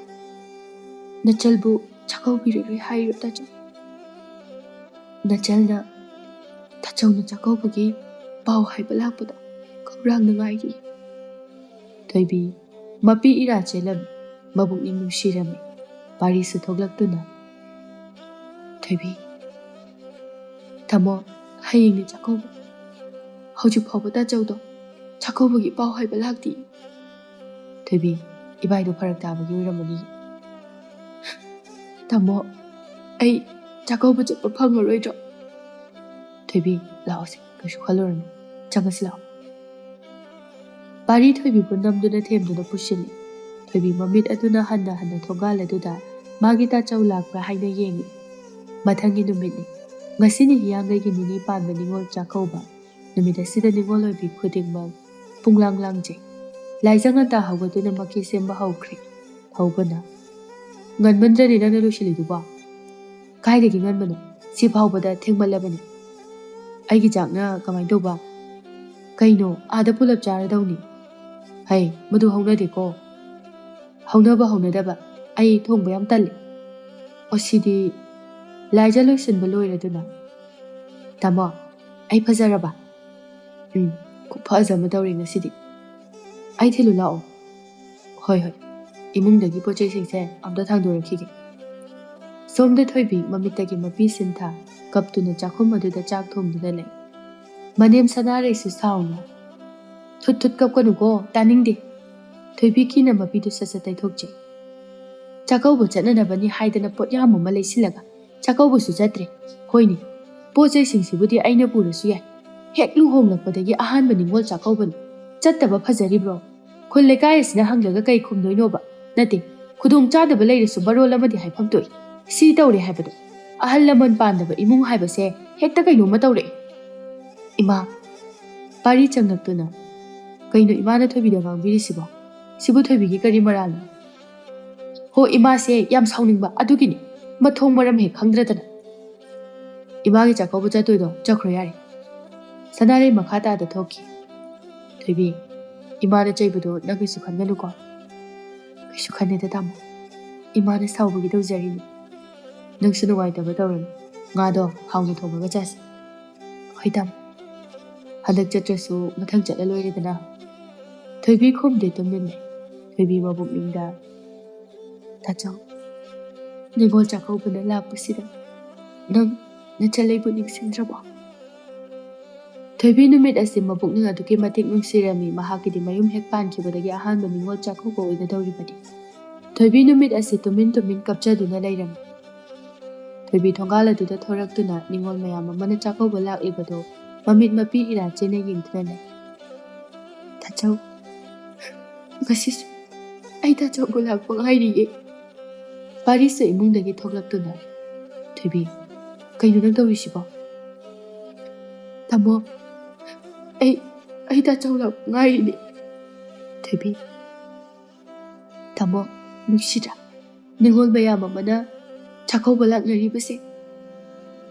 ꯅꯆꯜꯕꯨ ꯆꯥꯛꯀꯧꯕꯤꯔꯔꯣꯏ ꯍꯥꯏꯔꯤꯔꯣ ꯇꯥꯆꯧ? ꯅꯆꯜꯅ ꯇꯥꯆꯧꯅ ꯆꯥꯛꯀꯧꯕꯒꯤ ꯄꯥꯎ ꯍꯥꯏꯕ ꯂꯥꯛꯄꯗ ꯈꯧꯔꯥꯡꯅ ꯉꯥꯏꯔꯤ꯫ ꯊꯣꯏꯕꯤ ꯃꯄꯤ ꯏꯔꯥ ꯆꯦꯜꯂꯝꯃꯤ, ꯃꯕꯨꯛꯅꯤꯡ ꯅꯨꯡꯁꯤꯔꯝꯃꯤ꯫ ꯄꯥꯔꯤꯁꯨ ꯊꯣꯛꯂꯛꯇꯨꯅ, "ꯊꯣꯏꯕꯤ, ꯇꯥꯃꯣ, ꯍꯌꯦꯡꯅꯤ ꯆꯥꯛꯀꯧꯕ꯫ ꯍꯧꯖꯤꯛ ꯐꯥꯎꯕ ꯇꯥꯆꯧꯗꯣ ꯆꯥꯛꯀꯧꯕꯒꯤ ꯄꯥꯎ ꯍꯥꯏꯕ ꯂꯥꯛꯇꯦ꯫ ꯊꯣꯏꯕꯤ, ꯏꯕꯥꯏꯗꯣ ꯐꯔꯛ ꯇꯥꯕꯒꯤ ꯑꯣꯏꯔꯝꯃꯅꯤ꯫ ꯇꯥꯃꯣ, ꯑꯩ ꯆꯥꯛꯀꯧꯕ ꯆꯠꯄ ꯐꯪꯉꯔꯣꯏꯗ꯭ꯔꯣ?" "ꯊꯣꯏꯕꯤ, ꯂꯥꯛꯑꯣꯁꯦ, ꯀꯩꯁꯨ ꯈꯜꯂꯨꯔꯅꯨ꯫ ꯆꯪꯉꯁꯤ ꯂꯥꯛꯑꯣ꯫" ꯄꯥꯔꯤ ꯊꯣꯏꯕꯤꯕꯨ ꯅꯝꯗꯨꯅ ꯊꯦꯝꯗꯨꯅ ꯄꯨꯁꯤꯜꯂꯤ꯫ ꯊꯣꯏꯕꯤ ꯃꯃꯤꯠ ꯑꯗꯨꯅ ꯍꯟꯅ ꯍꯟꯅ ꯊꯣꯡꯒꯥꯜ ꯑꯗꯨꯗ ꯃꯥꯒꯤ ꯇꯥꯆꯧ ꯂꯥꯛꯄ꯭ꯔꯥ ꯍꯥꯏꯅ ꯌꯦꯡꯏ꯫ ꯃꯊꯪꯒꯤ ꯅꯨꯃꯤꯠꯅꯤ꯫ ꯉꯁꯤꯅꯤ ꯍꯤꯌꯥꯡꯒꯩꯒꯤ ꯅꯤꯅꯤ ꯄꯥꯟꯕ ꯅꯤꯉꯣꯜ ꯆꯥꯛꯀꯧꯕ꯫ ꯅꯨꯃꯤꯠ ꯑꯁꯤꯗ ꯅꯤꯉꯣꯜ ꯑꯣꯏꯕꯤ ꯈꯨꯗꯤꯡꯃꯛ ꯄꯨꯡꯂꯥꯡ ꯂꯥꯡꯖꯩ꯫ ꯂꯥꯏꯖ ꯉꯟꯇꯥ ꯍꯧꯒꯠꯇꯨꯅ ꯃꯀꯤ ꯁꯦꯝꯕ ꯍꯧꯈ꯭ꯔꯦ꯫ ꯊꯧꯕꯅ, "ꯉꯟꯃꯟꯗ꯭ꯔꯅꯦ ꯅꯪꯅ ꯂꯣꯏꯁꯤꯜꯂꯤꯗꯨꯕꯣ?" "ꯀꯥꯏꯗꯒꯤ ꯉꯟꯕꯅꯣ? ꯁꯤ ꯐꯥꯎꯕꯗ ꯊꯦꯡꯃꯜꯂꯕꯅꯤ꯫ ꯑꯩꯒꯤ ꯆꯥꯛꯅ ꯀꯃꯥꯏꯅ ꯇꯧꯕ?" "ꯀꯩꯅꯣ, ꯑꯥꯗ ꯄꯨꯂꯞ ꯆꯥꯔꯗꯧꯅꯤ꯫" "ꯍꯩ, ꯃꯗꯨ ꯍꯧꯅꯗꯦꯀꯣ꯫" "ꯍꯧꯅꯕ ꯍꯧꯅꯗꯕ, ꯑꯩ ꯊꯣꯡꯕ ꯌꯥꯝ ꯇꯜꯂꯤ꯫" "ꯑꯣ, ꯁꯤꯗꯤ ꯂꯥꯏꯖ ꯂꯣꯏꯁꯤꯟꯕ ꯂꯣꯏꯔꯗꯨꯅ꯫" "ꯇꯥꯃꯣ, ꯑꯩ ꯐꯖꯔꯕ?" "ꯎꯝ, ꯈꯨꯐꯖ ꯑꯃ ꯇꯧꯔꯦ ꯉꯁꯤꯗꯤ꯫ ꯑꯩ ꯊꯤꯜꯂꯨ ꯂꯥꯛꯑꯣ꯫" "ꯍꯣꯏ, ꯍꯣꯏ, ꯏꯃꯨꯡꯗꯒꯤ ꯄꯣꯠ ꯆꯩꯁꯤꯡꯁꯦ ꯑꯝꯇ ꯊꯥꯡꯗꯣꯔꯛꯈꯤꯒꯦ꯫" ꯁꯣꯝꯗ ꯊꯣꯏꯕꯤ ꯃꯃꯤꯠꯇꯒꯤ ꯃꯄꯤ ꯁꯤꯟꯊꯥ ꯀꯞꯇꯨꯅ ꯆꯥꯛꯈꯨꯝ ꯑꯗꯨꯗ ꯆꯥꯛ ꯊꯣꯡꯗꯨꯅ ꯂꯩ꯫ ꯃꯅꯦꯝ ꯁꯅꯥꯔꯩꯁꯨ ꯁꯥꯎꯅ, "ꯊꯨꯠ ꯊꯨꯠ ꯀꯞꯀꯅꯨꯀꯣ, ꯇꯥꯅꯤꯡꯗꯦ꯫" ꯊꯣꯏꯕꯤ ꯀꯤꯅ ꯃꯄꯤꯗꯨ ꯁꯠ ꯁꯠ ꯇꯩꯊꯣꯛꯆꯩ꯫ "ꯆꯥꯛꯀꯧꯕ ꯆꯠꯅꯅꯕꯅꯤ ꯍꯥꯏꯗꯅ ꯄꯣꯠ ꯌꯥꯝ ꯑꯃ ꯂꯩꯁꯤꯜꯂꯒ ꯆꯥꯛꯀꯧꯕꯁꯨ ꯆꯠꯇ꯭ꯔꯦ꯫ ꯍꯣꯏꯅꯦ, ꯄꯣꯠ ꯆꯩꯁꯤꯡꯁꯤꯕꯨꯗꯤ ꯑꯩꯅ ꯄꯨꯔꯁꯨ ꯌꯥꯏ꯫ ꯍꯦꯛ ꯂꯨꯍꯣꯡꯂꯛꯄꯗꯒꯤ ꯑꯍꯥꯟꯕ ꯅꯤꯉꯣꯜ ꯆꯥꯛꯀꯧꯕꯅꯤ꯫ ꯆꯠꯇꯕ ꯐꯖꯔꯤꯕ꯭ꯔꯣ? ꯈꯨꯜ ꯂꯩꯀꯥꯏ ꯑꯁꯤꯅ ꯍꯪꯂꯒ ꯀꯩ ꯈꯨꯝꯗꯣꯏꯅꯣꯕ? ꯅꯠꯇꯦ, ꯈꯨꯗꯣꯡ ꯆꯥꯗꯕ ꯂꯩꯔꯁꯨ ꯃꯔꯣꯜ ꯑꯃꯗꯤ ꯍꯥꯏꯐꯝ ꯊꯣꯛꯏ꯫ ꯁꯤ ꯇꯧꯔꯦ ꯍꯥꯏꯕꯗꯣ꯫ ꯑꯍꯜ ꯂꯃꯟ ꯄꯥꯟꯗꯕ ꯏꯃꯨꯡ ꯍꯥꯏꯕꯁꯦ ꯍꯦꯛꯇ ꯀꯩꯅꯣꯝꯃ ꯇꯧꯔꯛꯑꯦ꯫" "ꯏꯃꯥ꯫" ꯄꯥꯔꯤ ꯆꯪꯂꯛꯇꯨꯅ, "ꯀꯩꯅꯣ ꯏꯃꯥꯅ ꯊꯣꯏꯕꯤꯗ ꯉꯥꯡꯕꯤꯔꯤꯁꯤꯕꯣ? ꯁꯤꯕꯨ ꯊꯣꯏꯕꯤꯒꯤ ꯀꯔꯤ ꯃꯔꯥꯜꯅꯣ?" "ꯍꯣ, ꯏꯃꯥꯁꯦ ꯌꯥꯝ ꯁꯥꯎꯅꯤꯡꯕ ꯑꯗꯨꯒꯤꯅꯤ, ꯃꯊꯣꯡ ꯃꯔꯝ ꯍꯦꯛ ꯈꯪꯗ꯭ꯔꯗꯅ꯫" "ꯏꯃꯥꯒꯤ ꯆꯥꯛꯀꯧꯕ ꯆꯠꯇꯣꯏꯗꯣ ꯆꯠꯈ꯭ꯔꯣ ꯌꯥꯔꯦ꯫" ꯁꯅꯥꯔꯩ ꯃꯈꯥ ꯇꯥꯗ ꯊꯣꯛꯈꯤ꯫ "ꯊꯣꯏꯕꯤ, ꯏꯃꯥꯅ ꯆꯩꯕꯗꯣ ꯅꯪ ꯀꯩꯁꯨ ꯈꯟꯒꯅꯨꯀꯣ꯫" ꯀꯩꯁꯨ ꯈꯟꯗꯦꯗ ꯇꯥꯃꯣ꯫ ꯏꯃꯥꯅ ꯁꯥꯎꯕꯒꯤ ꯇꯧꯖꯔꯤꯅꯤ꯫ ꯅꯪꯁꯨ ꯅꯨꯡꯉꯥꯏꯇꯕ ꯇꯧꯔꯅꯨ꯫ ꯉꯥꯗꯣ ꯍꯥꯎꯅ ꯊꯣꯡꯉꯒ ꯆꯥꯁꯤ꯫ ꯍꯣꯏ ꯇꯥꯃꯣ꯫ ꯍꯟꯗꯛ ꯆꯠꯇ꯭ꯔꯁꯨ ꯃꯊꯪ ꯆꯠꯂ ꯂꯣꯏꯔꯦꯗꯅ꯫ ꯊꯣꯏꯕꯤ ꯈꯨꯝꯗꯦ, ꯇꯨꯃꯤꯟ ꯂꯩ꯫ ꯊꯣꯏꯕꯤ ꯃꯕꯨꯛꯅꯤꯡꯗ, "ꯇꯥꯆꯧ, ꯅꯤꯉꯣꯜ ꯆꯥꯛꯀꯧꯕꯅ ꯂꯥꯛꯄꯁꯤꯗ ꯅꯪ ꯅꯆꯜ ꯑꯩꯕꯨ ꯅꯤꯡꯁꯤꯡꯗ꯭ꯔꯕꯣ?" ꯊꯣꯏꯕꯤ ꯅꯨꯃꯤꯠ ꯑꯁꯤ ꯃꯕꯨꯛꯅꯤꯡ ꯑꯗꯨꯛꯀꯤ ꯃꯇꯤꯛ ꯅꯨꯡꯁꯤꯔꯝꯃꯤ꯫ ꯃꯍꯥꯛꯀꯤꯗꯤ ꯃꯌꯨꯝ ꯍꯦꯛ ꯄꯥꯟꯈꯤꯕꯗꯒꯤ ꯑꯍꯥꯟꯕ ꯅꯤꯉꯣꯜ ꯆꯥꯛꯀꯧꯕ ꯑꯣꯏꯒꯗꯧꯔꯤꯕꯅꯤ꯫ ꯊꯣꯏꯕꯤ ꯅꯨꯃꯤꯠ ꯑꯁꯤ ꯇꯨꯃꯤꯟ ꯇꯨꯃꯤꯟ ꯀꯞꯆꯗꯨꯅ ꯂꯩꯔꯝꯃꯤ꯫ ꯊꯣꯏꯕꯤ ꯊꯣꯡꯒꯥꯜ ꯑꯗꯨꯗ ꯊꯣꯔꯛꯇꯨꯅ ꯅꯤꯉꯣꯜ ꯃꯌꯥꯝ ꯑꯃꯅ ꯆꯥꯛꯀꯧꯕ ꯂꯥꯛꯂꯤꯕꯗꯨ ꯃꯃꯤꯠ ꯃꯄꯤ ꯏꯔꯥ ꯆꯦꯟꯅ ꯌꯦꯡꯗꯨꯅ ꯂꯩ꯫ "ꯇꯥꯆꯧ, ꯉꯁꯤꯁꯨ ꯑꯩ ꯇꯥꯆꯧꯕꯨ ꯂꯥꯛꯄ ꯉꯥꯏꯔꯤꯌꯦ꯫" ꯄꯥꯔꯤꯁꯁꯨ ꯏꯃꯨꯡꯗꯒꯤ ꯊꯣꯛꯂꯛꯇꯨꯅ, "ꯊꯣꯏꯕꯤ, ꯀꯩꯅꯣ ꯅꯪ ꯇꯧꯔꯤꯁꯤꯕꯣ?" "ꯇꯥꯃꯣ, ꯑꯩ, ꯑꯩ ꯇꯥꯆꯧ ꯂꯥꯛꯄ ꯉꯥꯏꯔꯤꯅꯦ꯫" ꯊꯣꯏꯕꯤ, "ꯇꯥꯃꯣ, ꯅꯨꯡꯁꯤꯗ꯭ꯔꯥ? ꯅꯤꯉꯣꯜ ꯃꯌꯥꯝ ꯑꯃꯅ ꯆꯥꯛꯀꯧꯕ ꯂꯥꯛꯅꯔꯤꯕꯁꯦ꯫"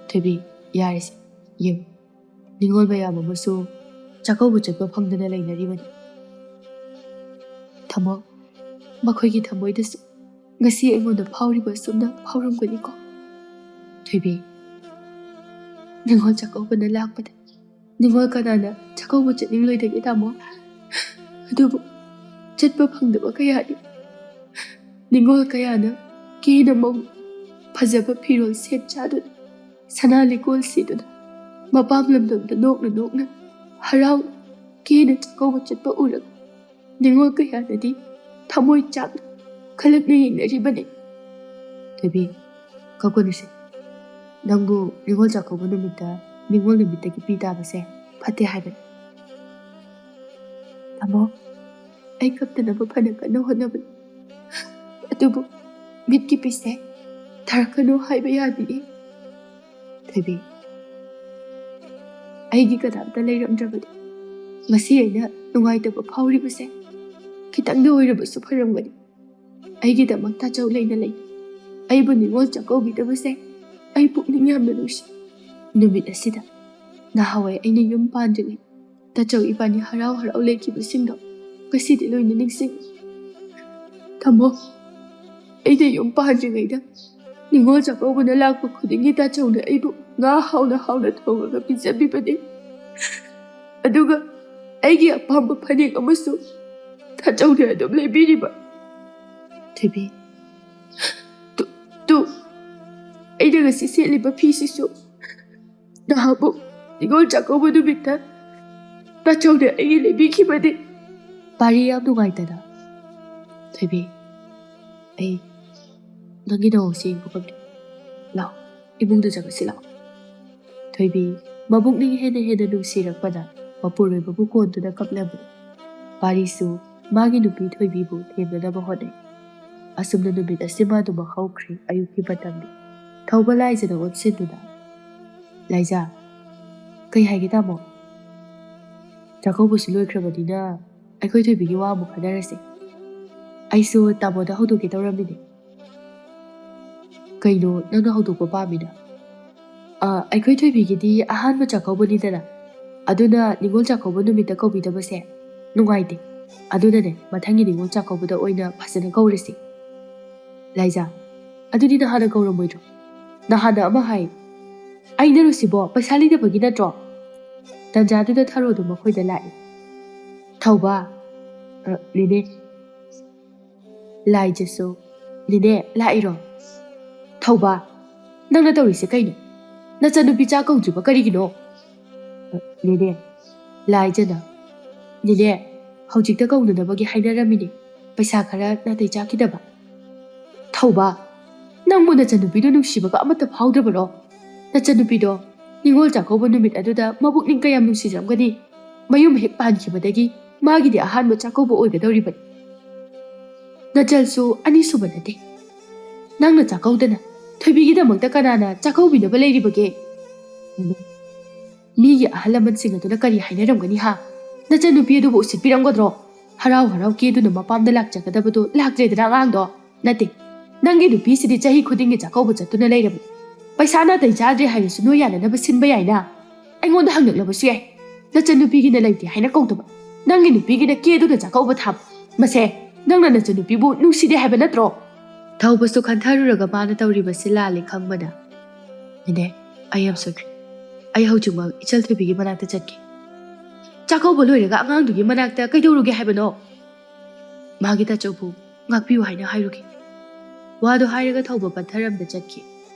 ꯊꯣꯏꯕꯤ, "ꯌꯥꯔꯦꯁꯦ, ꯌꯦꯡꯉꯨ, ꯅꯤꯉꯣꯜ ꯃꯌꯥꯝ ꯑꯃꯁꯨ ꯆꯥꯛꯀꯧꯕ ꯆꯠꯄ ꯐꯪꯗꯅ ꯂꯩꯅꯔꯤꯕꯅꯤ꯫ ꯇꯥꯃꯣ, ꯃꯈꯣꯏꯒꯤ ꯊꯃꯣꯏꯗꯁꯨ ꯉꯁꯤ ꯑꯩꯉꯣꯟꯗ ꯐꯥꯎꯔꯤꯕ ꯑꯁꯨꯝꯅ ꯐꯥꯎꯔꯝꯒꯅꯤꯀꯣ꯫" ꯊꯣꯏꯕꯤ, "ꯅꯤꯉꯣꯜ ꯆꯥꯛꯀꯧꯕꯅ ꯂꯥꯛꯄꯗ ꯅꯤꯉꯣꯜ ꯀꯅꯥꯅ ꯆꯥꯛꯀꯧꯕ ꯆꯠꯅꯤꯡꯂꯣꯏꯗꯒꯦ ꯇꯥꯃꯣ? ꯑꯗꯨꯕꯨ ꯆꯠꯄ ꯐꯪꯗꯕ ꯀꯌꯥꯅꯤ꯫ ꯅꯤꯉꯣꯜ ꯀꯌꯥꯅ ꯀꯦꯅ ꯃꯧ ꯐꯖꯕ ꯐꯤꯔꯣꯜ ꯁꯦꯠ ꯆꯥꯗꯨꯅ, ꯁꯅꯥ ꯂꯤꯀꯣꯟ ꯁꯤꯗꯨꯅ, ꯃꯄꯥꯝ ꯂꯝꯗꯝꯗ ꯅꯣꯛꯅ ꯅꯣꯛꯅ ꯍꯔꯥꯎ ꯀꯦꯅ ꯆꯥꯛꯀꯧꯕ ꯆꯠꯄ ꯎꯔꯒ ꯅꯤꯉꯣꯜ ꯀꯌꯥꯅꯗꯤ ꯊꯃꯣꯏ ꯆꯥꯛꯅ ꯈꯜꯂꯛꯅ ꯌꯦꯡꯅꯔꯤꯕꯅꯤ꯫" ꯊꯣꯏꯕꯤ, ꯀꯞꯀꯅꯨꯁꯦ꯫ ꯅꯪꯕꯨ ꯅꯤꯉꯣꯜ ꯆꯥꯛꯀꯧꯕ ꯅꯨꯃꯤꯠꯇ ꯅꯤꯉꯣꯜ ꯅꯨꯃꯤꯠꯇꯒꯤ ꯄꯤ ꯇꯥꯕꯁꯦ ꯐꯠꯇꯦ ꯍꯥꯏꯕꯅꯤ꯫ ꯇꯥꯃꯣ, ꯑꯩ ꯀꯞꯇꯅꯕ ꯐꯅ ꯀꯟꯅ ꯍꯣꯠꯅꯕꯅꯤ꯫ ꯑꯗꯨꯕꯨ ꯃꯤꯠꯀꯤ ꯄꯤꯁꯦ ꯊꯥꯔꯛꯀꯅꯨ ꯍꯥꯏꯕ ꯌꯥꯗꯤꯌꯦ꯫ ꯊꯣꯏꯕꯤ, ꯑꯩꯒꯤ ꯀꯅꯥꯝꯇ ꯂꯩꯔꯝꯗ꯭ꯔꯕꯗꯤ ꯉꯁꯤ ꯑꯩꯅ ꯅꯨꯡꯉꯥꯏꯇꯕ ꯐꯥꯎꯔꯤꯕꯁꯦ ꯈꯤꯇꯪꯗ ꯑꯣꯏꯔꯕꯁꯨ ꯐꯔꯝꯒꯅꯤ꯫ ꯑꯩꯒꯤꯗꯃꯛ ꯇꯥꯆꯧ ꯂꯩꯅ ꯂꯩ꯫ ꯑꯩꯕꯨ ꯅꯤꯉꯣꯜ ꯆꯥꯛꯀꯧꯕꯤꯗꯕꯁꯦ ꯑꯩ ꯄꯨꯛꯅꯤꯡ ꯌꯥꯝꯅ ꯅꯨꯡꯁꯤ꯫ ꯅꯨꯃꯤꯠ ꯑꯁꯤꯗ ꯅꯍꯥꯟꯋꯥꯏ ꯑꯩꯅ ꯌꯨꯝ ꯄꯥꯟꯗ꯭ꯔꯤꯉꯩ ꯇꯥꯆꯧ ꯏꯕꯥꯅꯤ ꯍꯔꯥꯎ ꯍꯔꯥꯎ ꯂꯩꯈꯤꯕꯁꯤꯡꯗꯣ ꯉꯁꯤꯗꯤ ꯂꯣꯏꯅ ꯅꯤꯡꯁꯤꯡꯉꯤ꯫ ꯇꯥꯃꯣ, ꯑꯩꯅ ꯌꯨꯝ ꯄꯥꯟꯗ꯭ꯔꯤꯉꯩꯗ ꯅꯤꯉꯣꯜ ꯆꯥꯛꯀꯧꯕꯅ ꯂꯥꯛꯄ ꯈꯨꯗꯤꯡꯒꯤ ꯇꯥꯆꯧꯅ ꯑꯩꯕꯨ ꯉꯥ ꯍꯥꯎꯅ ꯍꯥꯎꯅ ꯊꯣꯡꯉꯒ ꯄꯤꯖꯕꯤꯕꯅꯤ꯫ ꯑꯗꯨꯒ ꯑꯩꯒꯤ ꯑꯄꯥꯝꯕ ꯐꯅꯦꯛ ꯑꯃꯁꯨ ꯇꯥꯆꯧꯅ ꯑꯗꯨꯝ ꯂꯩꯕꯤꯔꯤꯕ꯫ ꯊꯣꯏꯕꯤ, ꯇꯨ, ꯇꯨ, ꯑꯩꯅ ꯉꯁꯤ ꯁꯦꯠꯂꯤꯕ ꯐꯤꯁꯤꯁꯨ ꯅꯍꯥꯟꯃꯨꯛ ꯅꯤꯉꯣꯜ ꯆꯥꯛꯀꯧꯕ ꯅꯨꯃꯤꯠꯇ ꯇꯥꯆꯧꯅ ꯑꯩꯒꯤ ꯂꯩꯕꯤꯈꯤꯕꯅꯤ꯫ ꯄꯥꯔꯤ ꯌꯥꯝ ꯅꯨꯡꯉꯥꯏꯇꯅ, "ꯊꯣꯏꯕꯤ, ꯑꯩ ꯅꯪꯒꯤ ꯅꯋꯥꯁꯦ ꯌꯦꯡꯕ ꯉꯝꯗꯦ꯫ ꯂꯥꯛꯑꯣ, ꯏꯃꯨꯡꯗ ꯆꯪꯉꯁꯤ ꯂꯥꯛꯑꯣ꯫" ꯊꯣꯏꯕꯤ ꯃꯕꯨꯛꯅꯤꯡ ꯍꯦꯟꯅ ꯍꯦꯟꯅ ꯅꯨꯡꯁꯤꯔꯛꯄꯅ ꯃꯄꯨꯔꯣꯏꯕꯕꯨ ꯀꯣꯟꯗꯨꯅ ꯀꯞꯂꯝꯃꯤ꯫ ꯄꯥꯔꯤꯁꯨ ꯃꯥꯒꯤ ꯅꯨꯄꯤ ꯊꯣꯏꯕꯤꯕꯨ ꯊꯦꯝꯅꯅꯕ ꯍꯣꯠꯅꯩ꯫ ꯑꯁꯨꯝꯅ ꯅꯨꯃꯤꯠ ꯑꯁꯤꯃ ꯑꯗꯨꯃꯛ ꯍꯧꯈ꯭ꯔꯦ꯫ ꯑꯌꯨꯛꯀꯤ ꯃꯇꯝꯅꯤ꯫ ꯊꯧꯕ ꯂꯥꯏꯖꯗ ꯑꯣꯟꯁꯤꯟꯗꯨꯅ, "ꯂꯥꯏꯖ, ꯀꯩ ꯍꯥꯏꯒꯦ ꯇꯥꯃꯣ?" "ꯆꯥꯛꯀꯧꯕꯁꯨ ꯂꯣꯏꯈ꯭ꯔꯕꯅꯤꯅ ꯑꯩꯈꯣꯏ ꯊꯣꯏꯕꯤꯒꯤ ꯋꯥ ꯑꯃꯨꯛ ꯈꯟꯅꯔꯁꯦ꯫ ꯑꯩꯁꯨ ꯇꯥꯃꯣꯗ ꯍꯧꯗꯣꯛꯀꯦ ꯇꯧꯔꯝꯃꯤꯅꯦ꯫" "ꯀꯩꯅꯣ ꯅꯪꯅ ꯍꯧꯗꯣꯛꯄ ꯄꯥꯝꯃꯤꯅ?" "ꯑ, ꯑꯩꯈꯣꯏ ꯊꯣꯏꯕꯤꯒꯤꯗꯤ ꯑꯍꯥꯟꯕ ꯆꯥꯛꯀꯧꯕꯅꯤꯗꯅ, ꯑꯗꯨꯅ ꯅꯤꯉꯣꯜ ꯆꯥꯛꯀꯧꯕ ꯅꯨꯃꯤꯠꯇ ꯀꯧꯕꯤꯗꯕꯁꯦ ꯅꯨꯡꯉꯥꯏꯇꯦ꯫ ꯑꯗꯨꯅꯅꯦ, ꯃꯊꯪꯒꯤ ꯅꯤꯉꯣꯜ ꯆꯥꯛꯀꯧꯕꯗ ꯑꯣꯏꯅ ꯐꯖꯅ ꯀꯧꯔꯁꯤ꯫" "ꯂꯥꯏꯖ, ꯑꯗꯨꯗꯤ ꯅꯍꯥꯟꯅ ꯀꯧꯔꯝꯃꯣꯏꯗ꯭ꯔꯣ? ꯅꯍꯥꯟꯅ ꯑꯃ ꯍꯥꯏ꯫ ꯑꯩꯅꯔꯣ ꯁꯤꯕꯣ? ꯄꯩꯁꯥ ꯂꯩꯇꯕꯒꯤ ꯅꯠꯇ꯭ꯔꯣ?" ꯇꯟꯖꯥꯗꯨꯗ ꯊꯔꯣꯗꯨ ꯃꯈꯣꯏꯗ ꯂꯥꯛꯏ꯫ ꯊꯧꯕ, "ꯑ, ꯅꯦꯅꯦ꯫" ꯂꯥꯏꯖꯁꯨ, "ꯅꯦꯅꯦ, ꯂꯥꯛꯏꯔꯣ?" ꯊꯧꯕ, "ꯅꯪꯅ ꯇꯧꯔꯤꯁꯦ ꯀꯩꯅꯣ? ꯅꯆꯟꯅꯨꯄꯤ ꯆꯥꯛ ꯀꯧꯗ꯭ꯔꯤꯕ ꯀꯔꯤꯒꯤꯅꯣ?" "ꯑ, ꯅꯦꯅꯦ, ꯂꯥꯏꯖꯅ, ꯅꯦꯅꯦ, ꯍꯧꯖꯤꯛꯇ ꯀꯧꯅꯅꯕꯒꯤ ꯍꯥꯏꯅꯔꯝꯃꯤꯅꯦ, ꯄꯩꯁꯥ ꯈꯔ ꯅꯥꯇꯩ ꯆꯥꯈꯤꯗꯕ꯫" ꯊꯧꯕ, "ꯅꯪꯕꯨ ꯅꯆꯟꯅꯨꯄꯤꯗꯨ ꯅꯨꯡꯁꯤꯕꯒ ꯑꯃꯠꯇ ꯐꯥꯎꯗ꯭ꯔꯕꯔꯣ? ꯅꯆꯟꯅꯨꯄꯤꯗꯣ ꯅꯤꯉꯣꯜ ꯆꯥꯛꯀꯧꯕ ꯅꯨꯃꯤꯠ ꯑꯗꯨꯗ ꯃꯕꯨꯛꯅꯤꯡ ꯀꯌꯥꯝ ꯅꯨꯡꯁꯤꯖꯔꯝꯒꯅꯤ꯫ ꯃꯌꯨꯝ ꯍꯦꯛ ꯄꯥꯟꯈꯤꯕꯗꯒꯤ ꯃꯥꯒꯤꯗꯤ ꯑꯍꯥꯟꯕ ꯆꯥꯛꯀꯧꯕ ꯑꯣꯏꯒꯗꯧꯔꯤꯕꯅꯤ꯫ ꯅꯆꯜꯁꯨ ꯑꯅꯤꯁꯨꯕ ꯅꯠꯇꯦ꯫ ꯅꯪꯅ ꯆꯥꯛꯀꯧꯗꯅ ꯊꯣꯏꯕꯤꯒꯤꯗꯃꯛꯇ ꯀꯅꯥꯅ ꯆꯥꯛꯀꯧꯕꯤꯅꯕ ꯂꯩꯔꯤꯕꯒꯦ? ꯃꯤꯒꯤ ꯑꯍꯜ ꯂꯃꯟꯁꯤꯡ ꯑꯗꯨꯅ ꯀꯔꯤ ꯍꯥꯏꯅꯔꯝꯒꯅꯤ ꯍꯥ? ꯅꯆꯟꯅꯨꯄꯤ ꯑꯗꯨꯕꯨ ꯎꯁꯤꯠꯄꯤꯔꯝꯒꯗ꯭ꯔꯣ? ꯍꯔꯥꯎ ꯍꯔꯥꯎ ꯀꯦꯗꯨꯅ ꯃꯄꯥꯝꯗ ꯂꯥꯛꯆꯒꯗꯕꯗꯨ ꯂꯥꯛꯇ꯭ꯔꯦꯗꯅ ꯑꯉꯥꯡꯗꯣ꯫ ꯅꯠꯇꯦ, ꯅꯪꯒꯤ ꯅꯨꯄꯤꯁꯤꯗꯤ ꯆꯍꯤ ꯈꯨꯗꯤꯡꯒꯤ ꯆꯥꯛꯀꯧꯕ ꯆꯠꯇꯨꯅ ꯂꯩꯔꯕꯅꯤ꯫ ꯄꯩꯁꯥ ꯅꯥꯇꯩ ꯆꯥꯗ꯭ꯔꯦ ꯍꯥꯏꯔꯁꯨ ꯅꯣꯏ ꯌꯥꯅꯅꯕ ꯁꯤꯟꯕ ꯌꯥꯏꯅ꯫ ꯑꯩꯉꯣꯟꯗ ꯍꯪꯂꯛꯂꯕꯁꯨ ꯌꯥꯏ꯫ ꯅꯆꯟꯅꯨꯄꯤꯒꯤꯅ ꯂꯩꯇꯦ ꯍꯥꯏꯅ ꯀꯧꯗꯕ, ꯅꯪꯒꯤ ꯅꯨꯄꯤꯒꯤꯅ ꯀꯦꯗꯨꯅ ꯆꯥꯛꯀꯧꯕ ꯊꯥꯕ꯫ ꯃꯁꯦ ꯅꯪꯅ ꯅꯆꯟꯅꯨꯄꯤꯕꯨ ꯅꯨꯡꯁꯤꯗꯦ ꯍꯥꯏꯕ ꯅꯠꯇ꯭ꯔꯣ? ꯊꯧꯕꯁꯨ ꯈꯟꯊꯔꯨꯔꯒ ꯃꯥꯅ ꯇꯧꯔꯤꯕꯁꯤ ꯂꯥꯜꯂꯦ ꯈꯪꯕꯅ, "ꯅꯦꯅꯦ, ꯑꯩ ꯌꯥꯝ ꯁꯣꯏꯈ꯭ꯔꯦ꯫ ꯑꯩ ꯍꯧꯖꯤꯛꯃꯛ ꯏꯆꯜ ꯊꯣꯏꯕꯤꯒꯤ ꯃꯅꯥꯛꯇ ꯆꯠꯀꯦ꯫" "ꯆꯥꯛꯀꯧꯕ ꯂꯣꯏꯔꯒ ꯑꯉꯥꯡꯗꯨꯒꯤ ꯃꯅꯥꯛꯇ ꯀꯩꯗꯧꯔꯨꯒꯦ ꯍꯥꯏꯕꯅꯣ?" "ꯃꯥꯒꯤ ꯇꯥꯆꯧꯕꯨ ꯉꯥꯛꯄꯤꯌꯨ ꯍꯥꯏꯅ ꯍꯥꯏꯔꯨꯒꯦ꯫" ꯋꯥꯗꯣ ꯍꯥꯏꯔꯒ ꯊꯧꯕ ꯄꯟꯊꯔꯝꯗ ꯆꯠꯈꯤ꯫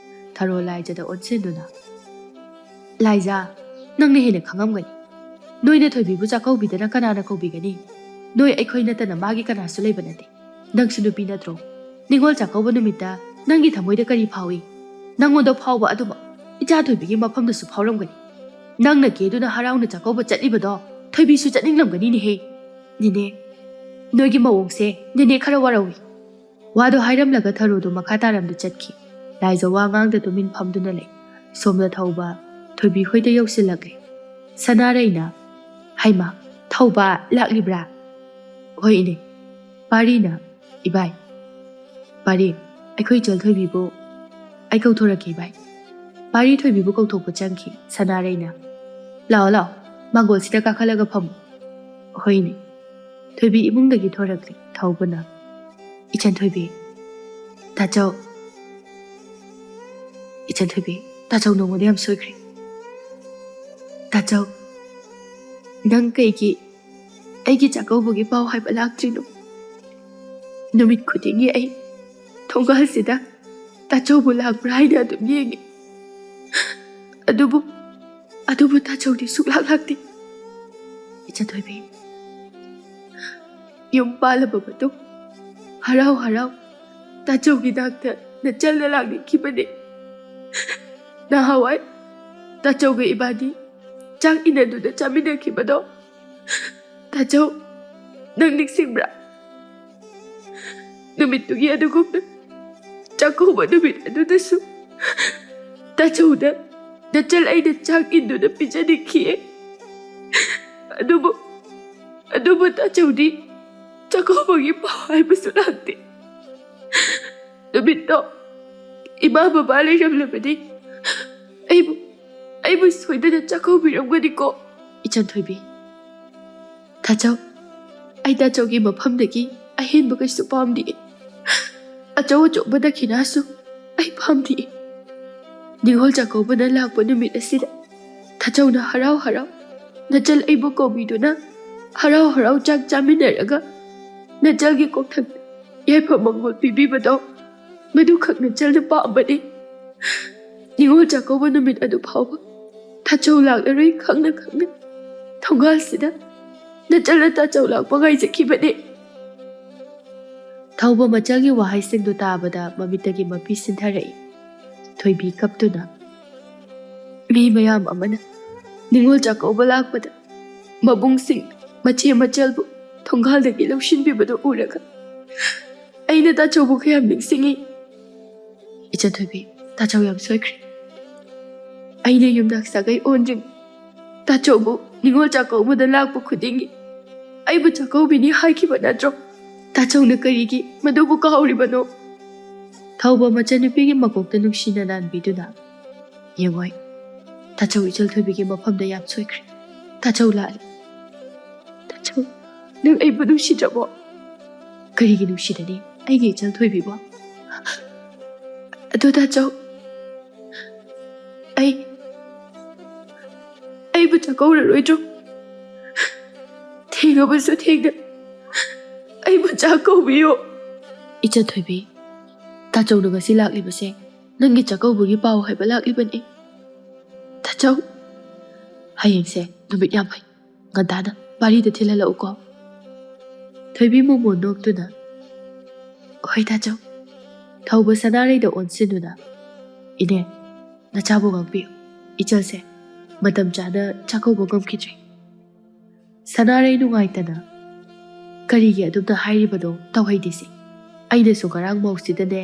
ꯊꯔꯣ ꯂꯥꯏꯖꯗ ꯑꯣꯟꯁꯤꯟꯗꯨꯅ, "ꯂꯥꯏꯖ, ꯅꯪꯅ ꯍꯦꯟꯅ ꯈꯪꯉꯝꯒꯅꯤ꯫ ꯅꯣꯏꯅ ꯊꯣꯏꯕꯤꯕꯨ ꯆꯥꯛꯀꯧꯕꯤꯗꯅ ꯀꯅꯥꯅ ꯀꯧꯕꯤꯒꯅꯤ? ꯅꯣꯏ ꯑꯩꯈꯣꯏ ꯅꯠꯇꯅ ꯃꯥꯒꯤ ꯀꯅꯥꯁꯨ ꯂꯩꯕ ꯅꯠꯇꯦ꯫ ꯅꯪꯁꯨ ꯅꯨꯄꯤ ꯅꯠꯇ꯭ꯔꯣ? ꯅꯤꯉꯣꯜ ꯆꯥꯛꯀꯧꯕ ꯅꯨꯃꯤꯠꯇ ꯅꯪꯒꯤ ꯊꯃꯣꯏꯗ ꯀꯔꯤ ꯐꯥꯎꯏ? ꯅꯪꯉꯣꯟꯗ ꯐꯥꯎꯕ ꯑꯗꯨꯃꯛ ꯏꯆꯥ ꯊꯣꯏꯕꯤꯒꯤ ꯃꯐꯝꯗꯁꯨ ꯐꯥꯎꯔꯝꯒꯅꯤ꯫ ꯅꯪꯅ ꯀꯦꯗꯨꯅ ꯍꯔꯥꯎꯅ ꯆꯥꯛꯀꯧꯕ ꯆꯠꯂꯤꯕꯗꯣ ꯊꯣꯏꯕꯤꯁꯨ ꯆꯠꯅꯤꯡꯂꯝꯒꯅꯤꯅꯦꯍꯦ꯫ ꯅꯦꯅꯦ, ꯅꯣꯏꯒꯤ ꯃꯑꯣꯡꯁꯦ ꯅꯦꯅꯦ ꯈꯔ ꯋꯥꯔꯧꯏ꯫" ꯋꯥꯗꯣ ꯍꯥꯏꯔꯝꯂꯒ ꯊꯔꯣꯗꯣ ꯃꯈꯥ ꯇꯥꯔꯝꯗ ꯆꯠꯈꯤ꯫ ꯂꯥꯏꯖ ꯋꯥ ꯉꯥꯡꯗ ꯇꯨꯃꯤꯟ ꯐꯝꯗꯨꯅ ꯂꯩ꯫ ꯁꯣꯝꯗ ꯊꯧꯕ ꯊꯣꯏꯕꯤ ꯍꯣꯏꯗ ꯌꯧꯁꯤꯜꯂꯛꯂꯦ꯫ ꯁꯅꯥꯔꯩꯅ, "ꯍꯩꯃꯥ, ꯊꯧꯕ ꯂꯥꯛꯂꯤꯕ꯭ꯔꯥ?" "ꯍꯣꯏ ꯏꯅꯦ, ꯄꯥꯔꯤꯅ, ꯏꯕꯥꯏ, ꯄꯥꯔꯤ, ꯑꯩꯈꯣꯏ ꯏꯆꯜ ꯊꯣꯏꯕꯤꯕꯨ ꯑꯩ ꯀꯧꯊꯣꯔꯛꯀꯦ ꯏꯕꯥꯏ꯫" ꯄꯥꯔꯤ ꯊꯣꯏꯕꯤꯕꯨ ꯀꯧꯊꯣꯛꯄ ꯆꯪꯈꯤ꯫ ꯁꯅꯥꯔꯩꯅ, "ꯂꯥꯛꯑꯣ ꯂꯥꯛꯑꯣ, ꯃꯥꯡꯒꯣꯜꯁꯤꯗ ꯀꯥꯈꯠꯂꯒ ꯐꯝꯃꯨ꯫" "ꯍꯣꯏ ꯏꯅꯦ꯫" ꯊꯣꯏꯕꯤ ꯏꯃꯨꯡꯗꯒꯤ ꯊꯣꯔꯛꯂꯦ꯫ ꯊꯧꯕꯅ, "ꯏꯆꯟ ꯊꯣꯏꯕꯤ, ꯇꯥꯆꯧ, ꯏꯆꯟ ꯊꯣꯏꯕꯤ, ꯇꯥꯆꯧ ꯅꯉꯣꯟꯗ ꯌꯥꯝ ꯁꯣꯏꯈ꯭ꯔꯦ꯫ ꯇꯥꯆꯧ, ꯅꯪ ꯀꯩꯒꯤ ꯑꯩꯒꯤ ꯆꯥꯛꯀꯧꯕꯒꯤ ꯄꯥꯎ ꯍꯥꯏꯕ ꯂꯥꯛꯇ꯭ꯔꯤꯅꯣ? ꯅꯨꯃꯤꯠ ꯈꯨꯗꯤꯡꯒꯤ ꯑꯩ ꯊꯣꯡꯒꯥꯜꯁꯤꯗ ꯇꯥꯆꯧꯕꯨ ꯂꯥꯛꯄ꯭ꯔꯥ ꯍꯥꯏꯅ ꯑꯗꯨꯝ ꯌꯦꯡꯉꯤ꯫ ꯑꯗꯨꯕꯨ, ꯑꯗꯨꯕꯨ ꯇꯥꯆꯧꯗꯤ ꯁꯨꯛꯂꯥꯛ ꯂꯥꯛꯇꯦ꯫" "ꯏꯆꯟ ꯊꯣꯏꯕꯤ, ꯌꯨꯝ ꯄꯥꯜꯂꯕ ꯃꯇꯨꯡ ꯍꯔꯥꯎ ꯍꯔꯥꯎ ꯇꯥꯆꯧꯒꯤ ꯅꯥꯛꯇ ꯅꯆꯜꯅ ꯂꯥꯛꯅꯤꯡꯈꯤꯕꯅꯤ꯫ ꯅꯍꯥꯟꯋꯥꯏ ꯇꯥꯆꯧꯒ ꯏꯕꯥꯅꯤ ꯆꯥꯛ ꯏꯟꯅꯗꯨꯅ ꯆꯥꯃꯤꯟꯅꯈꯤꯕꯗꯣ, ꯇꯥꯆꯧ, ꯅꯪ ꯅꯤꯡꯁꯤꯡꯕ꯭ꯔꯥ? ꯅꯨꯃꯤꯠꯇꯨꯒꯤ ꯑꯗꯨꯒꯨꯝꯅ ꯆꯥꯛꯀꯧꯕ ꯅꯨꯃꯤꯠ ꯑꯗꯨꯗꯁꯨ ꯇꯥꯆꯧꯗ ꯅꯆꯜ ꯑꯩꯅ ꯆꯥꯛ ꯏꯟꯗꯨꯅ ꯄꯤꯖꯅꯤꯡꯈꯤꯌꯦ꯫ ꯑꯗꯨꯕꯨ, ꯑꯗꯨꯕꯨ ꯇꯥꯆꯧꯗꯤ ꯆꯥꯛꯀꯧꯕꯒꯤ ꯄꯥꯎ ꯍꯥꯏꯕꯁꯨ ꯂꯥꯛꯇꯦ꯫ ꯅꯨꯃꯤꯠꯇꯣ ꯏꯃꯥ ꯕꯕꯥ ꯂꯩꯔꯝꯂꯕꯗꯤ ꯑꯩꯕꯨ, ꯑꯩꯕꯨ ꯁꯣꯏꯗꯅ ꯆꯥꯛꯀꯧꯕꯤꯔꯝꯒꯅꯤꯀꯣ꯫" "ꯏꯆꯟ ꯊꯣꯏꯕꯤ, ꯇꯥꯆꯧ, ꯑꯩ ꯇꯥꯆꯧꯒꯤ ꯃꯐꯝꯗꯒꯤ ꯑꯍꯦꯟꯕ ꯀꯩꯁꯨ ꯄꯥꯝꯗꯦ꯫ ꯑꯆꯧ ꯑꯆꯧꯕ ꯗꯈꯤꯅꯥꯁꯨ ꯑꯩ ꯄꯥꯝꯗꯦ꯫ ꯅꯤꯉꯣꯜ ꯆꯥꯛꯀꯧꯕꯅ ꯂꯥꯛꯄ ꯅꯨꯃꯤꯠ ꯑꯁꯤꯗ ꯇꯥꯆꯧꯅ ꯍꯔꯥꯎ ꯍꯔꯥꯎ ꯅꯆꯜ ꯑꯩꯕꯨ ꯀꯧꯕꯤꯗꯨꯅ ꯍꯔꯥꯎ ꯍꯔꯥꯎ ꯆꯥꯛ ꯆꯥꯃꯤꯟꯅꯔꯒ ꯅꯆꯜꯒꯤ ꯀꯣꯛꯊꯛꯇ ꯌꯥꯏꯐ ꯃꯪꯒꯣꯜ ꯄꯤꯕꯤꯕꯗꯣ ꯃꯗꯨꯈꯛ ꯅꯆꯜꯅ ꯄꯥꯝꯕꯅꯤ꯫ ꯅꯤꯉꯣꯜ ꯆꯥꯛꯀꯧꯕ ꯅꯨꯃꯤꯠ ꯑꯗꯨ ꯐꯥꯎꯕ ꯇꯥꯆꯧ ꯂꯥꯛꯂꯔꯣꯏ ꯈꯪꯅ ꯈꯪꯅ ꯊꯣꯡꯒꯥꯜꯁꯤꯗ ꯅꯆꯜꯅ ꯇꯥꯆꯧ ꯂꯥꯛꯄ ꯉꯥꯏꯖꯈꯤꯕꯅꯤ꯫ ꯊꯧꯕ ꯃꯆꯜꯒꯤ ꯋꯥꯍꯩꯁꯤꯡꯗꯨ ꯇꯥꯕꯗ ꯃꯃꯤꯠꯇꯒꯤ ꯃꯄꯤ ꯁꯤꯟꯊꯔꯛꯏ꯫ ꯊꯣꯏꯕꯤ ꯀꯞꯇꯨꯅ, "ꯃꯤ ꯃꯌꯥꯝ ꯑꯃꯅ ꯅꯤꯉꯣꯜ ꯆꯥꯛꯀꯧꯕ ꯂꯥꯛꯄꯗ ꯃꯕꯨꯡꯁꯤꯡ ꯃꯆꯦ ꯃꯆꯜꯕꯨ ꯊꯣꯡꯒꯥꯜꯗꯒꯤ ꯂꯧꯁꯤꯟꯕꯤꯕꯗꯨ ꯎꯔꯒ ꯑꯩꯅ ꯇꯥꯆꯧꯕꯨ ꯀꯌꯥꯝ ꯅꯤꯡꯁꯤꯡꯉꯤ꯫ ꯏꯆꯟ ꯊꯣꯏꯕꯤ, ꯇꯥꯆꯧ ꯌꯥꯝ ꯁꯣꯏꯈ꯭ꯔꯦ꯫ ꯑꯩꯅ ꯌꯨꯝꯅꯥꯛ ꯁꯥꯒꯩ ꯑꯣꯟꯗ꯭ꯔꯤꯉꯩ ꯇꯥꯆꯧꯕꯨ ꯅꯤꯉꯣꯜ ꯆꯥꯛꯀꯧꯕꯗ ꯂꯥꯛꯄ ꯈꯨꯗꯤꯡꯒꯤ ꯑꯩꯕꯨ ꯆꯥꯛꯀꯧꯕꯤꯅꯤ ꯍꯥꯏꯈꯤꯕ ꯅꯠꯇ꯭ꯔꯣ? ꯇꯥꯆꯧꯅ ꯀꯔꯤꯒꯤ ꯃꯗꯨꯕꯨ ꯀꯥꯎꯔꯤꯕꯅꯣ?" ꯊꯧꯕ ꯃꯆꯟꯅꯨꯄꯤꯒꯤ ꯃꯀꯣꯛꯇ ꯅꯨꯡꯁꯤꯅ ꯅꯥꯟꯕꯤꯗꯨꯅ, "ꯌꯦꯡꯉꯣꯏ, ꯇꯥꯆꯧ ꯏꯆꯜ ꯊꯣꯏꯕꯤꯒꯤ ꯃꯐꯝꯗ ꯌꯥꯝ ꯁꯣꯏꯈ꯭ꯔꯦ꯫ ꯇꯥꯆꯧ ꯂꯥꯜꯂꯦ꯫ ꯇꯥꯆꯧ, ꯅꯪ ꯑꯩꯕꯨ ꯅꯨꯡꯁꯤꯗ꯭ꯔꯕꯣ?" "ꯀꯔꯤꯒꯤ ꯅꯨꯡꯁꯤꯗꯅꯤ ꯑꯩꯒꯤ ꯏꯆꯜ ꯊꯣꯏꯕꯤꯕꯨ?" "ꯑꯗꯨ ꯇꯥꯆꯧ, ꯑꯩ, ꯑꯩꯕꯨ ꯆꯥꯛꯀꯧꯔꯔꯣꯏꯗ꯭ꯔꯣ? ꯊꯦꯡꯉꯕꯁꯨ ꯊꯦꯡꯅ ꯑꯩꯕꯨ ꯆꯥꯛ ꯀꯧꯕꯤꯌꯨ꯫" "ꯏꯆꯟ ꯊꯣꯏꯕꯤ, ꯇꯥꯆꯧꯅ ꯉꯁꯤ ꯂꯥꯛꯂꯤꯕꯁꯦ ꯅꯪꯒꯤ ꯆꯥꯛꯀꯧꯕꯒꯤ ꯄꯥꯎ ꯍꯥꯏꯕ ꯂꯥꯛꯂꯤꯕꯅꯤ꯫ ꯇꯥꯆꯧ, ꯍꯌꯦꯡꯁꯦ ꯅꯨꯃꯤꯠ ꯌꯥꯝ ꯐꯩ, ꯉꯟꯇꯥꯅ ꯄꯥꯔꯤꯗ ꯊꯤꯜꯍꯜꯂꯛꯎꯀꯣ꯫" ꯊꯣꯏꯕꯤ ꯃꯣꯃꯣꯟ ꯅꯣꯛꯇꯨꯅ, "ꯍꯣꯏ ꯇꯥꯆꯧ꯫" ꯊꯧꯕ ꯁꯅꯥꯔꯩꯗ ꯑꯣꯟꯁꯤꯟꯗꯨꯅ, "ꯏꯅꯦ, ꯅꯆꯥꯕꯨ ꯉꯥꯡꯕꯤꯌꯨ, ꯏꯆꯜꯁꯦ ꯃꯇꯝ ꯆꯥꯅ ꯆꯥꯛꯀꯧꯕ ꯉꯝꯈꯤꯗ꯭ꯔꯦ꯫" ꯁꯅꯥꯔꯩ ꯅꯨꯡꯉꯥꯏꯇꯅ, "ꯀꯔꯤꯒꯤ ꯑꯗꯨꯝꯅ ꯍꯥꯏꯔꯤꯕꯅꯣ ꯇꯧꯍꯩꯗꯦꯁꯦ? ꯑꯩꯅꯁꯨ ꯉꯔꯥꯡ ꯃꯧꯁꯤꯗꯅꯦ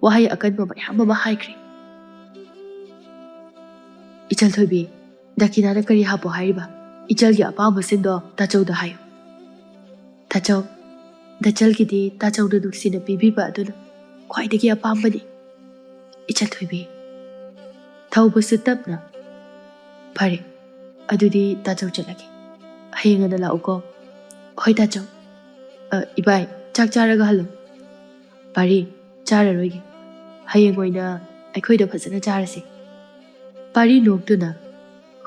ꯋꯥꯍꯩ ꯑꯀꯟꯕ ꯃꯌꯥꯝ ꯑꯃ ꯍꯥꯏꯈ꯭ꯔꯦ꯫" "ꯏꯆꯜ ꯊꯣꯏꯕꯤ, ꯗꯈꯤꯅꯥꯅ ꯀꯔꯤ ꯍꯥꯞꯄꯣ ꯍꯥꯏꯔꯤꯕ? ꯏꯆꯜꯒꯤ ꯑꯄꯥꯝꯕꯁꯤꯡꯗꯣ ꯇꯥꯆꯧꯗ ꯍꯥꯏꯌꯨ꯫" "ꯇꯥꯆꯧ, ꯅꯆꯜꯒꯤꯗꯤ ꯇꯥꯆꯧꯅ ꯅꯨꯡꯁꯤꯅ ꯄꯤꯕꯤꯕ ꯑꯗꯨꯅ ꯈ꯭ꯋꯥꯏꯗꯒꯤ ꯑꯄꯥꯝꯕꯅꯤ, ꯏꯆꯟ ꯊꯣꯏꯕꯤ꯫" ꯊꯧꯕꯁꯨ ꯇꯞꯅ, "ꯐꯔꯦ, ꯑꯗꯨꯗꯤ ꯇꯥꯆꯧ ꯆꯠꯂꯒꯦ꯫ ꯍꯌꯦꯡ ꯉꯟꯅ ꯂꯥꯛꯎꯀꯣ꯫" "ꯍꯣꯏ ꯇꯥꯆꯧ꯫ ꯑ, ꯏꯕꯥꯏ, ꯆꯥꯛ ꯆꯥꯔꯒ ꯍꯜꯂꯣ꯫ ꯄꯥꯔꯤ, ꯆꯥꯔꯔꯣꯏꯒꯦ꯫ ꯍꯌꯦꯡ ꯑꯣꯏꯅ ꯑꯩꯈꯣꯏꯗ ꯐꯖꯅ ꯆꯥꯔꯁꯤ꯫ ꯄꯥꯔꯤ ꯅꯣꯛꯇꯨꯅ,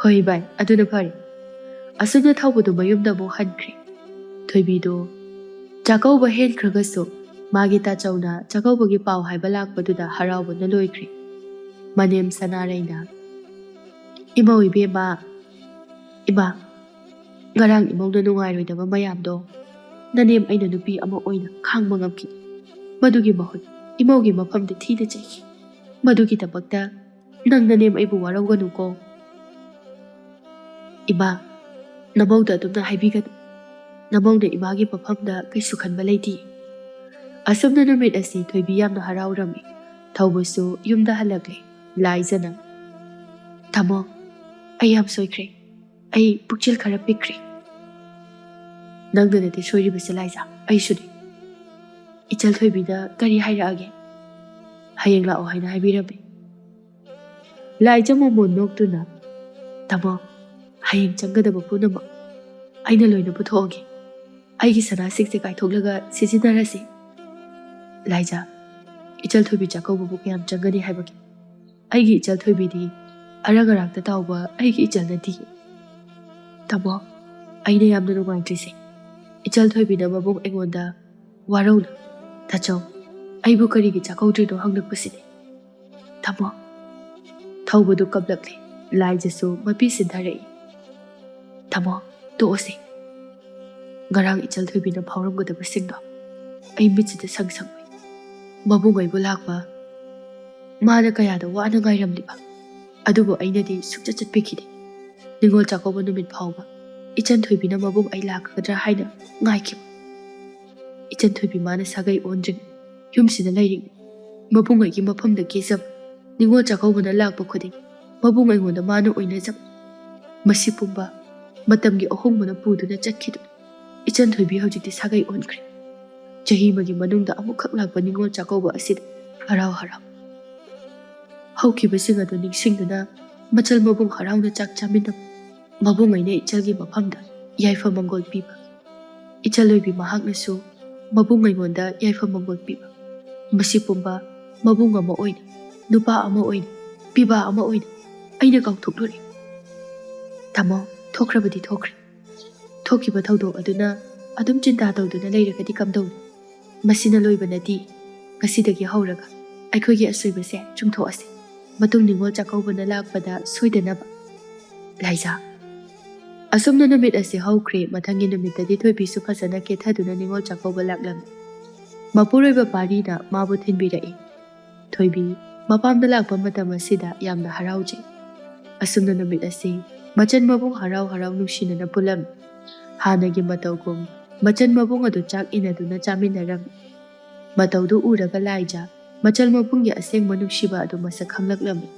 "ꯍꯣꯏ ꯚꯥꯏ, ꯑꯗꯨꯅ ꯐꯔꯦ"꯫ ꯑꯁꯨꯝꯅ ꯊꯧꯕꯗꯨ ꯃꯌꯨꯝꯗ ꯑꯃꯨꯛ ꯍꯟꯈ꯭ꯔꯦ꯫ ꯊꯣꯏꯕꯤꯗꯨ ꯆꯥꯛꯀꯧꯕ ꯍꯦꯟꯈ꯭ꯔꯒꯁꯨ ꯃꯥꯒꯤ ꯇꯥꯆꯧꯅ ꯆꯥꯛꯀꯧꯕꯒꯤ ꯄꯥꯎ ꯍꯥꯏꯕ ꯂꯥꯛꯄꯗꯨꯗ ꯍꯔꯥꯎꯕꯅ ꯂꯣꯏꯈ꯭ꯔꯦ꯫ ꯃꯅꯦꯝ ꯁꯅꯥꯔꯩꯅ, "ꯏꯃꯧ ꯏꯕꯦꯝꯃ, ꯏꯃꯥ, ꯉꯔꯥꯡ ꯏꯃꯧꯅ ꯅꯨꯡꯉꯥꯏꯔꯣꯏꯗꯕ ꯃꯌꯥꯝꯗꯣ ꯅꯅꯦꯝ ꯑꯩꯅ ꯅꯨꯄꯤ ꯑꯃ ꯑꯣꯏꯅ ꯈꯥꯡꯕ ꯉꯝꯈꯤꯗꯦ꯫ ꯃꯗꯨꯒꯤ ꯃꯍꯨꯠ ꯏꯃꯧꯒꯤ ꯃꯐꯝꯗ ꯊꯤꯅ ꯆꯩꯈꯤ꯫ ꯃꯗꯨꯒꯤꯗꯃꯛꯇ ꯅꯪ ꯅꯅꯦꯝ ꯑꯩꯕꯨ ꯋꯥꯔꯧꯒꯅꯨꯀꯣ"꯫ "ꯏꯃꯥ, ꯅꯃꯧꯗ ꯑꯗꯨꯝꯅ ꯍꯥꯏꯕꯤꯒꯅꯨ꯫ ꯅꯃꯧꯅ ꯏꯃꯥꯒꯤ ꯃꯐꯝꯗ ꯀꯩꯁꯨ ꯈꯟꯕ ꯂꯩꯇꯦ"꯫ ꯑꯁꯨꯝꯅ ꯅꯨꯃꯤꯠ ꯑꯁꯤ ꯊꯣꯏꯕꯤ ꯌꯥꯝꯅ ꯍꯔꯥꯎꯔꯝꯃꯤ꯫ ꯊꯧꯕꯁꯨ ꯌꯨꯝꯗ ꯍꯜꯂꯛꯂꯦ꯫ ꯂꯥꯏꯖꯅ, "ꯇꯥꯃꯣ, ꯑꯩ ꯌꯥꯝ ꯁꯣꯏꯈ꯭ꯔꯦ꯫ ꯑꯩ ꯄꯨꯛꯆꯦꯜ ꯈꯔ ꯄꯤꯛꯈ꯭ꯔꯦ"꯫ "ꯅꯪꯗ ꯅꯠꯇꯦ ꯁꯣꯏꯔꯤꯕꯁꯦ ꯂꯥꯏꯖꯥ, ꯑꯩꯁꯨꯅꯤ꯫ ꯏꯆꯜ ꯊꯣꯏꯕꯤꯅ ꯀꯔꯤ ꯍꯥꯏꯔꯛꯑꯒꯦ?" "ꯍꯌꯦꯡ ꯂꯥꯛꯑꯣ ꯍꯥꯏꯅ ꯍꯥꯏꯕꯤꯔꯝꯃꯤ"꯫ ꯂꯥꯏꯖ ꯃꯣꯃꯣꯟ ꯅꯣꯛꯇꯨꯅ, "ꯇꯥꯃꯣ, ꯍꯌꯦꯡ ꯆꯪꯒꯗꯕ ꯄꯨꯝꯅꯃꯛ ꯑꯩꯅ ꯂꯣꯏꯅ ꯄꯨꯊꯣꯛꯑꯒꯦ꯫ ꯑꯩꯒꯤ ꯁꯅꯥꯁꯤꯡꯁꯦ ꯀꯥꯏꯊꯣꯛꯂꯒ ꯁꯤꯖꯤꯟꯅꯔꯁꯤ"꯫ "ꯂꯥꯏꯖꯥ, ꯏꯆꯜ ꯊꯣꯏꯕꯤ ꯆꯥꯛꯀꯧꯕꯕꯨ ꯀꯌꯥꯝ ꯆꯪꯒꯅꯤ ꯍꯥꯏꯕꯒꯦ? ꯑꯩꯒꯤ ꯏꯆꯜ ꯊꯣꯏꯕꯤꯗꯤ ꯑꯔꯪ ꯑꯔꯥꯛꯇ ꯇꯥꯎꯕ ꯑꯩꯒꯤ ꯏꯆꯜ ꯅꯠꯇꯤꯌꯦ"꯫ "ꯇꯥꯃꯣ, ꯑꯩꯅ ꯌꯥꯝꯅ ꯅꯨꯡꯉꯥꯏꯇ꯭ꯔꯤꯁꯦ, ꯏꯆꯜ ꯊꯣꯏꯕꯤꯅ ꯃꯕꯨꯡ ꯑꯩꯉꯣꯟꯗ ꯋꯥꯔꯧꯅ, ꯇꯥꯆꯧ, ꯑꯩꯕꯨ ꯀꯔꯤꯒꯤ ꯆꯥꯛꯀꯧꯗ꯭ꯔꯤꯅꯣ ꯍꯪꯂꯛꯄꯁꯤꯅꯤ"꯫ "ꯇꯥꯃꯣ"꯫ ꯊꯧꯕꯗꯨ ꯀꯞꯂꯛꯂꯦ꯫ ꯂꯥꯏꯖꯁꯨ ꯃꯄꯤ ꯁꯤꯟꯊꯔꯛꯏ꯫ "ꯇꯥꯃꯣ, ꯇꯣꯛꯑꯁꯤ꯫ ꯉꯔꯥꯡ ꯏꯆꯜ ꯊꯣꯏꯕꯤꯅ ꯐꯥꯎꯔꯝꯒꯗꯕꯁꯤꯡꯗꯣ ꯑꯩ ꯃꯤꯠꯁꯤꯗ ꯁꯪ ꯁꯪꯉꯨꯏ꯫ ꯃꯕꯨꯡ ꯑꯩꯕꯨ ꯂꯥꯛꯄ ꯃꯥꯅ ꯀꯌꯥꯗ ꯋꯥꯅ ꯉꯥꯏꯔꯝꯂꯤꯕ, ꯑꯗꯨꯕꯨ ꯑꯩꯅꯗꯤ ꯁꯨꯡꯆꯠ ꯆꯠꯄꯤꯈꯤꯗꯦ꯫ ꯅꯤꯉꯣꯜ ꯆꯥꯛꯀꯧꯕ ꯅꯨꯃꯤꯠ ꯐꯥꯎꯕ ꯏꯆꯟ ꯊꯣꯏꯕꯤꯅ ꯃꯕꯨꯡ ꯑꯩ ꯂꯥꯛꯀꯗ꯭ꯔꯥ ꯍꯥꯏꯅ ꯉꯥꯏꯈꯤꯕ꯫ ꯏꯆꯟ ꯊꯣꯏꯕꯤ ꯃꯥꯅ ꯁꯥꯒꯩ ꯑꯣꯟꯗ꯭ꯔꯤꯉꯩ ꯌꯨꯝꯁꯤꯗ ꯂꯩꯔꯤꯉꯩ ꯃꯕꯨꯡ ꯑꯩꯒꯤ ꯃꯐꯝꯗ ꯀꯦꯖꯕ, ꯅꯤꯉꯣꯜ ꯆꯥꯛꯀꯧꯕꯅ ꯂꯥꯛꯄ ꯈꯨꯗꯤꯡ ꯃꯕꯨꯡ ꯑꯩꯉꯣꯟꯗ ꯃꯥꯅ ꯑꯣꯏꯅꯖꯕ꯫ ꯃꯁꯤ ꯄꯨꯝꯕ ꯃꯇꯝꯒꯤ ꯑꯍꯣꯡꯕꯅ ꯄꯨꯗꯨꯅ ꯆꯠꯈꯤꯗꯨꯅ ꯏꯆꯟ ꯊꯣꯏꯕꯤ ꯍꯧꯖꯤꯛꯇꯤ ꯁꯥꯒꯩ ꯑꯣꯟꯈ꯭ꯔꯦ꯫ ꯆꯍꯤ ꯑꯃꯒꯤ ꯃꯅꯨꯡꯗ ꯑꯃꯨꯛꯈꯛ ꯂꯥꯛꯄ ꯅꯤꯉꯣꯜ ꯆꯥꯛꯀꯧꯕ ꯑꯁꯤꯗ ꯍꯔꯥꯎ ꯍꯔꯥꯎ ꯍꯧꯈꯤꯕꯁꯤꯡ ꯑꯗꯨ ꯅꯤꯡꯁꯤꯡꯗꯨꯅ ꯃꯆꯜ ꯃꯕꯨꯡ ꯍꯔꯥꯎꯅ ꯆꯥꯛ ꯆꯥꯃꯤꯟꯅꯕ, ꯃꯕꯨꯡ ꯑꯩꯅ ꯏꯆꯜꯒꯤ ꯃꯐꯝꯗ ꯌꯥꯏꯐ ꯃꯪꯒꯣꯜ ꯄꯤꯕ, ꯏꯆꯜ ꯑꯣꯏꯕꯤ ꯃꯍꯥꯛꯅꯁꯨ ꯃꯕꯨꯡ ꯑꯩꯉꯣꯟꯗ ꯌꯥꯏꯐ ꯃꯪꯒꯣꯜ ꯄꯤꯕ꯫ ꯃꯁꯤ ꯄꯨꯝꯕ ꯃꯕꯨꯡ ꯑꯃ ꯑꯣꯏꯅ, ꯅꯨꯄꯥ ꯑꯃ ꯑꯣꯏꯅ, ꯄꯤꯕꯥ ꯑꯃ ꯑꯣꯏꯅ ꯑꯩꯅ ꯀꯥꯎꯊꯣꯛꯂꯨꯔꯦ꯫ ꯇꯥꯃꯣ, ꯊꯣꯛꯈ꯭ꯔꯕꯗꯤ ꯊꯣꯛꯈ꯭ꯔꯦ꯫ ꯊꯣꯛꯈꯤꯕ ꯊꯧꯗꯣꯛ ꯑꯗꯨꯅ ꯑꯗꯨꯝ ꯆꯤꯟꯇꯥ ꯇꯧꯗꯨꯅ ꯂꯩꯔꯒꯗꯤ ꯀꯝꯗꯧꯅꯤ? ꯃꯁꯤꯅ ꯂꯣꯏꯕ ꯅꯠꯇꯦ꯫ ꯉꯁꯤꯗꯒꯤ ꯍꯧꯔꯒ ꯑꯩꯈꯣꯏꯒꯤ ꯑꯁꯣꯏꯕꯁꯦ ꯆꯨꯝꯊꯣꯛꯑꯁꯤ꯫ ꯃꯇꯨꯡ ꯅꯤꯉꯣꯜ ꯆꯥꯛꯀꯧꯕꯅ ꯂꯥꯛꯄꯗ ꯁꯣꯏꯗꯅꯕ꯫ ꯂꯥꯏꯖꯥ꯫ ꯑꯁꯨꯝꯅ ꯅꯨꯃꯤꯠ ꯑꯁꯤ ꯍꯧꯈ꯭ꯔꯦ꯫ ꯃꯊꯪꯒꯤ ꯅꯨꯃꯤꯠꯇꯗꯤ ꯊꯣꯏꯕꯤꯁꯨ ꯐꯖꯅ ꯀꯦꯊꯗꯨꯅ ꯅꯤꯉꯣꯜ ꯆꯥꯛꯀꯧꯕ ꯂꯥꯛꯂꯝꯃꯤ꯫ ꯃꯄꯨꯔꯣꯏꯕ ꯄꯥꯔꯤꯅ ꯃꯥꯕꯨ ꯊꯤꯟꯕꯤꯔꯛꯏ꯫ ꯊꯣꯏꯕꯤ ꯃꯄꯥꯝꯗ ꯂꯥꯛꯄ ꯃꯇꯝ ꯑꯁꯤꯗ ꯌꯥꯝꯅ ꯍꯔꯥꯎꯖꯩ꯫ ꯑꯁꯨꯝꯅ ꯅꯨꯃꯤꯠ ꯑꯁꯤ ꯃꯆꯟ ꯃꯕꯨꯡ ꯍꯔꯥꯎ ꯍꯔꯥꯎ ꯅꯨꯡꯁꯤꯅꯅ ꯄꯨꯜꯂꯝꯃꯤ꯫ ꯍꯥꯟꯅꯒꯤ ꯃꯇꯧꯒꯨꯝ ꯃꯆꯟ ꯃꯕꯨꯡ ꯑꯗꯨ ꯆꯥꯛ ꯏꯟꯅꯗꯨꯅ ꯆꯥꯃꯤꯟꯅꯔꯝꯃꯤ꯫ ꯃꯇꯧꯗꯨ ꯎꯔꯒ ꯂꯥꯏꯖꯥ ꯃꯆꯜ ꯃꯕꯨꯡꯒꯤ ꯑꯁꯦꯡꯕ ꯅꯨꯡꯁꯤꯕ ꯑꯗꯨ ꯃꯁꯛ ꯈꯪꯂꯛꯂꯝꯃꯤ꯫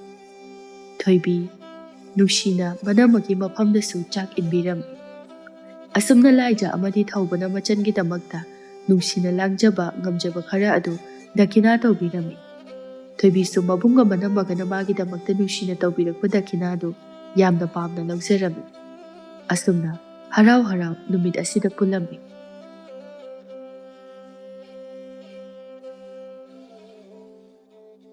ꯊꯣꯏꯕꯤ ꯅꯨꯡꯁꯤꯅ ꯃꯅꯝꯃꯒꯤ ꯃꯐꯝꯗꯁꯨ ꯆꯥꯛ ꯏꯟꯕꯤꯔꯝꯃꯤ꯫ ꯑꯁꯨꯝꯅ ꯂꯥꯏꯖꯥ ꯑꯃꯗꯤ ꯊꯧꯕꯅ ꯃꯆꯟꯒꯤꯗꯃꯛꯇ ꯅꯨꯡꯁꯤꯅ ꯂꯥꯡꯖꯕ ꯉꯝꯖꯕ ꯈꯔ ꯑꯗꯨ ꯗꯈꯤꯅꯥ ꯇꯧꯕꯤꯔꯝꯃꯤ꯫ ꯊꯣꯏꯕꯤꯁꯨ ꯃꯕꯨꯡꯒ ꯃꯅꯝꯃꯒꯅ ꯃꯥꯒꯤꯗꯃꯛꯇ ꯅꯨꯡꯁꯤꯅ ꯇꯧꯕꯤꯔꯛꯄ ꯗꯈꯤꯅꯥ ꯑꯗꯨ ꯌꯥꯝꯅ ꯄꯥꯝꯅ ꯂꯧꯖꯔꯝꯃꯤ꯫ ꯑꯁꯨꯝꯅ ꯍꯔꯥꯎ ꯍꯔꯥꯎ ꯅꯨꯃꯤꯠ ꯑꯁꯤꯗ ꯄꯨꯜꯂꯝꯃꯤ꯫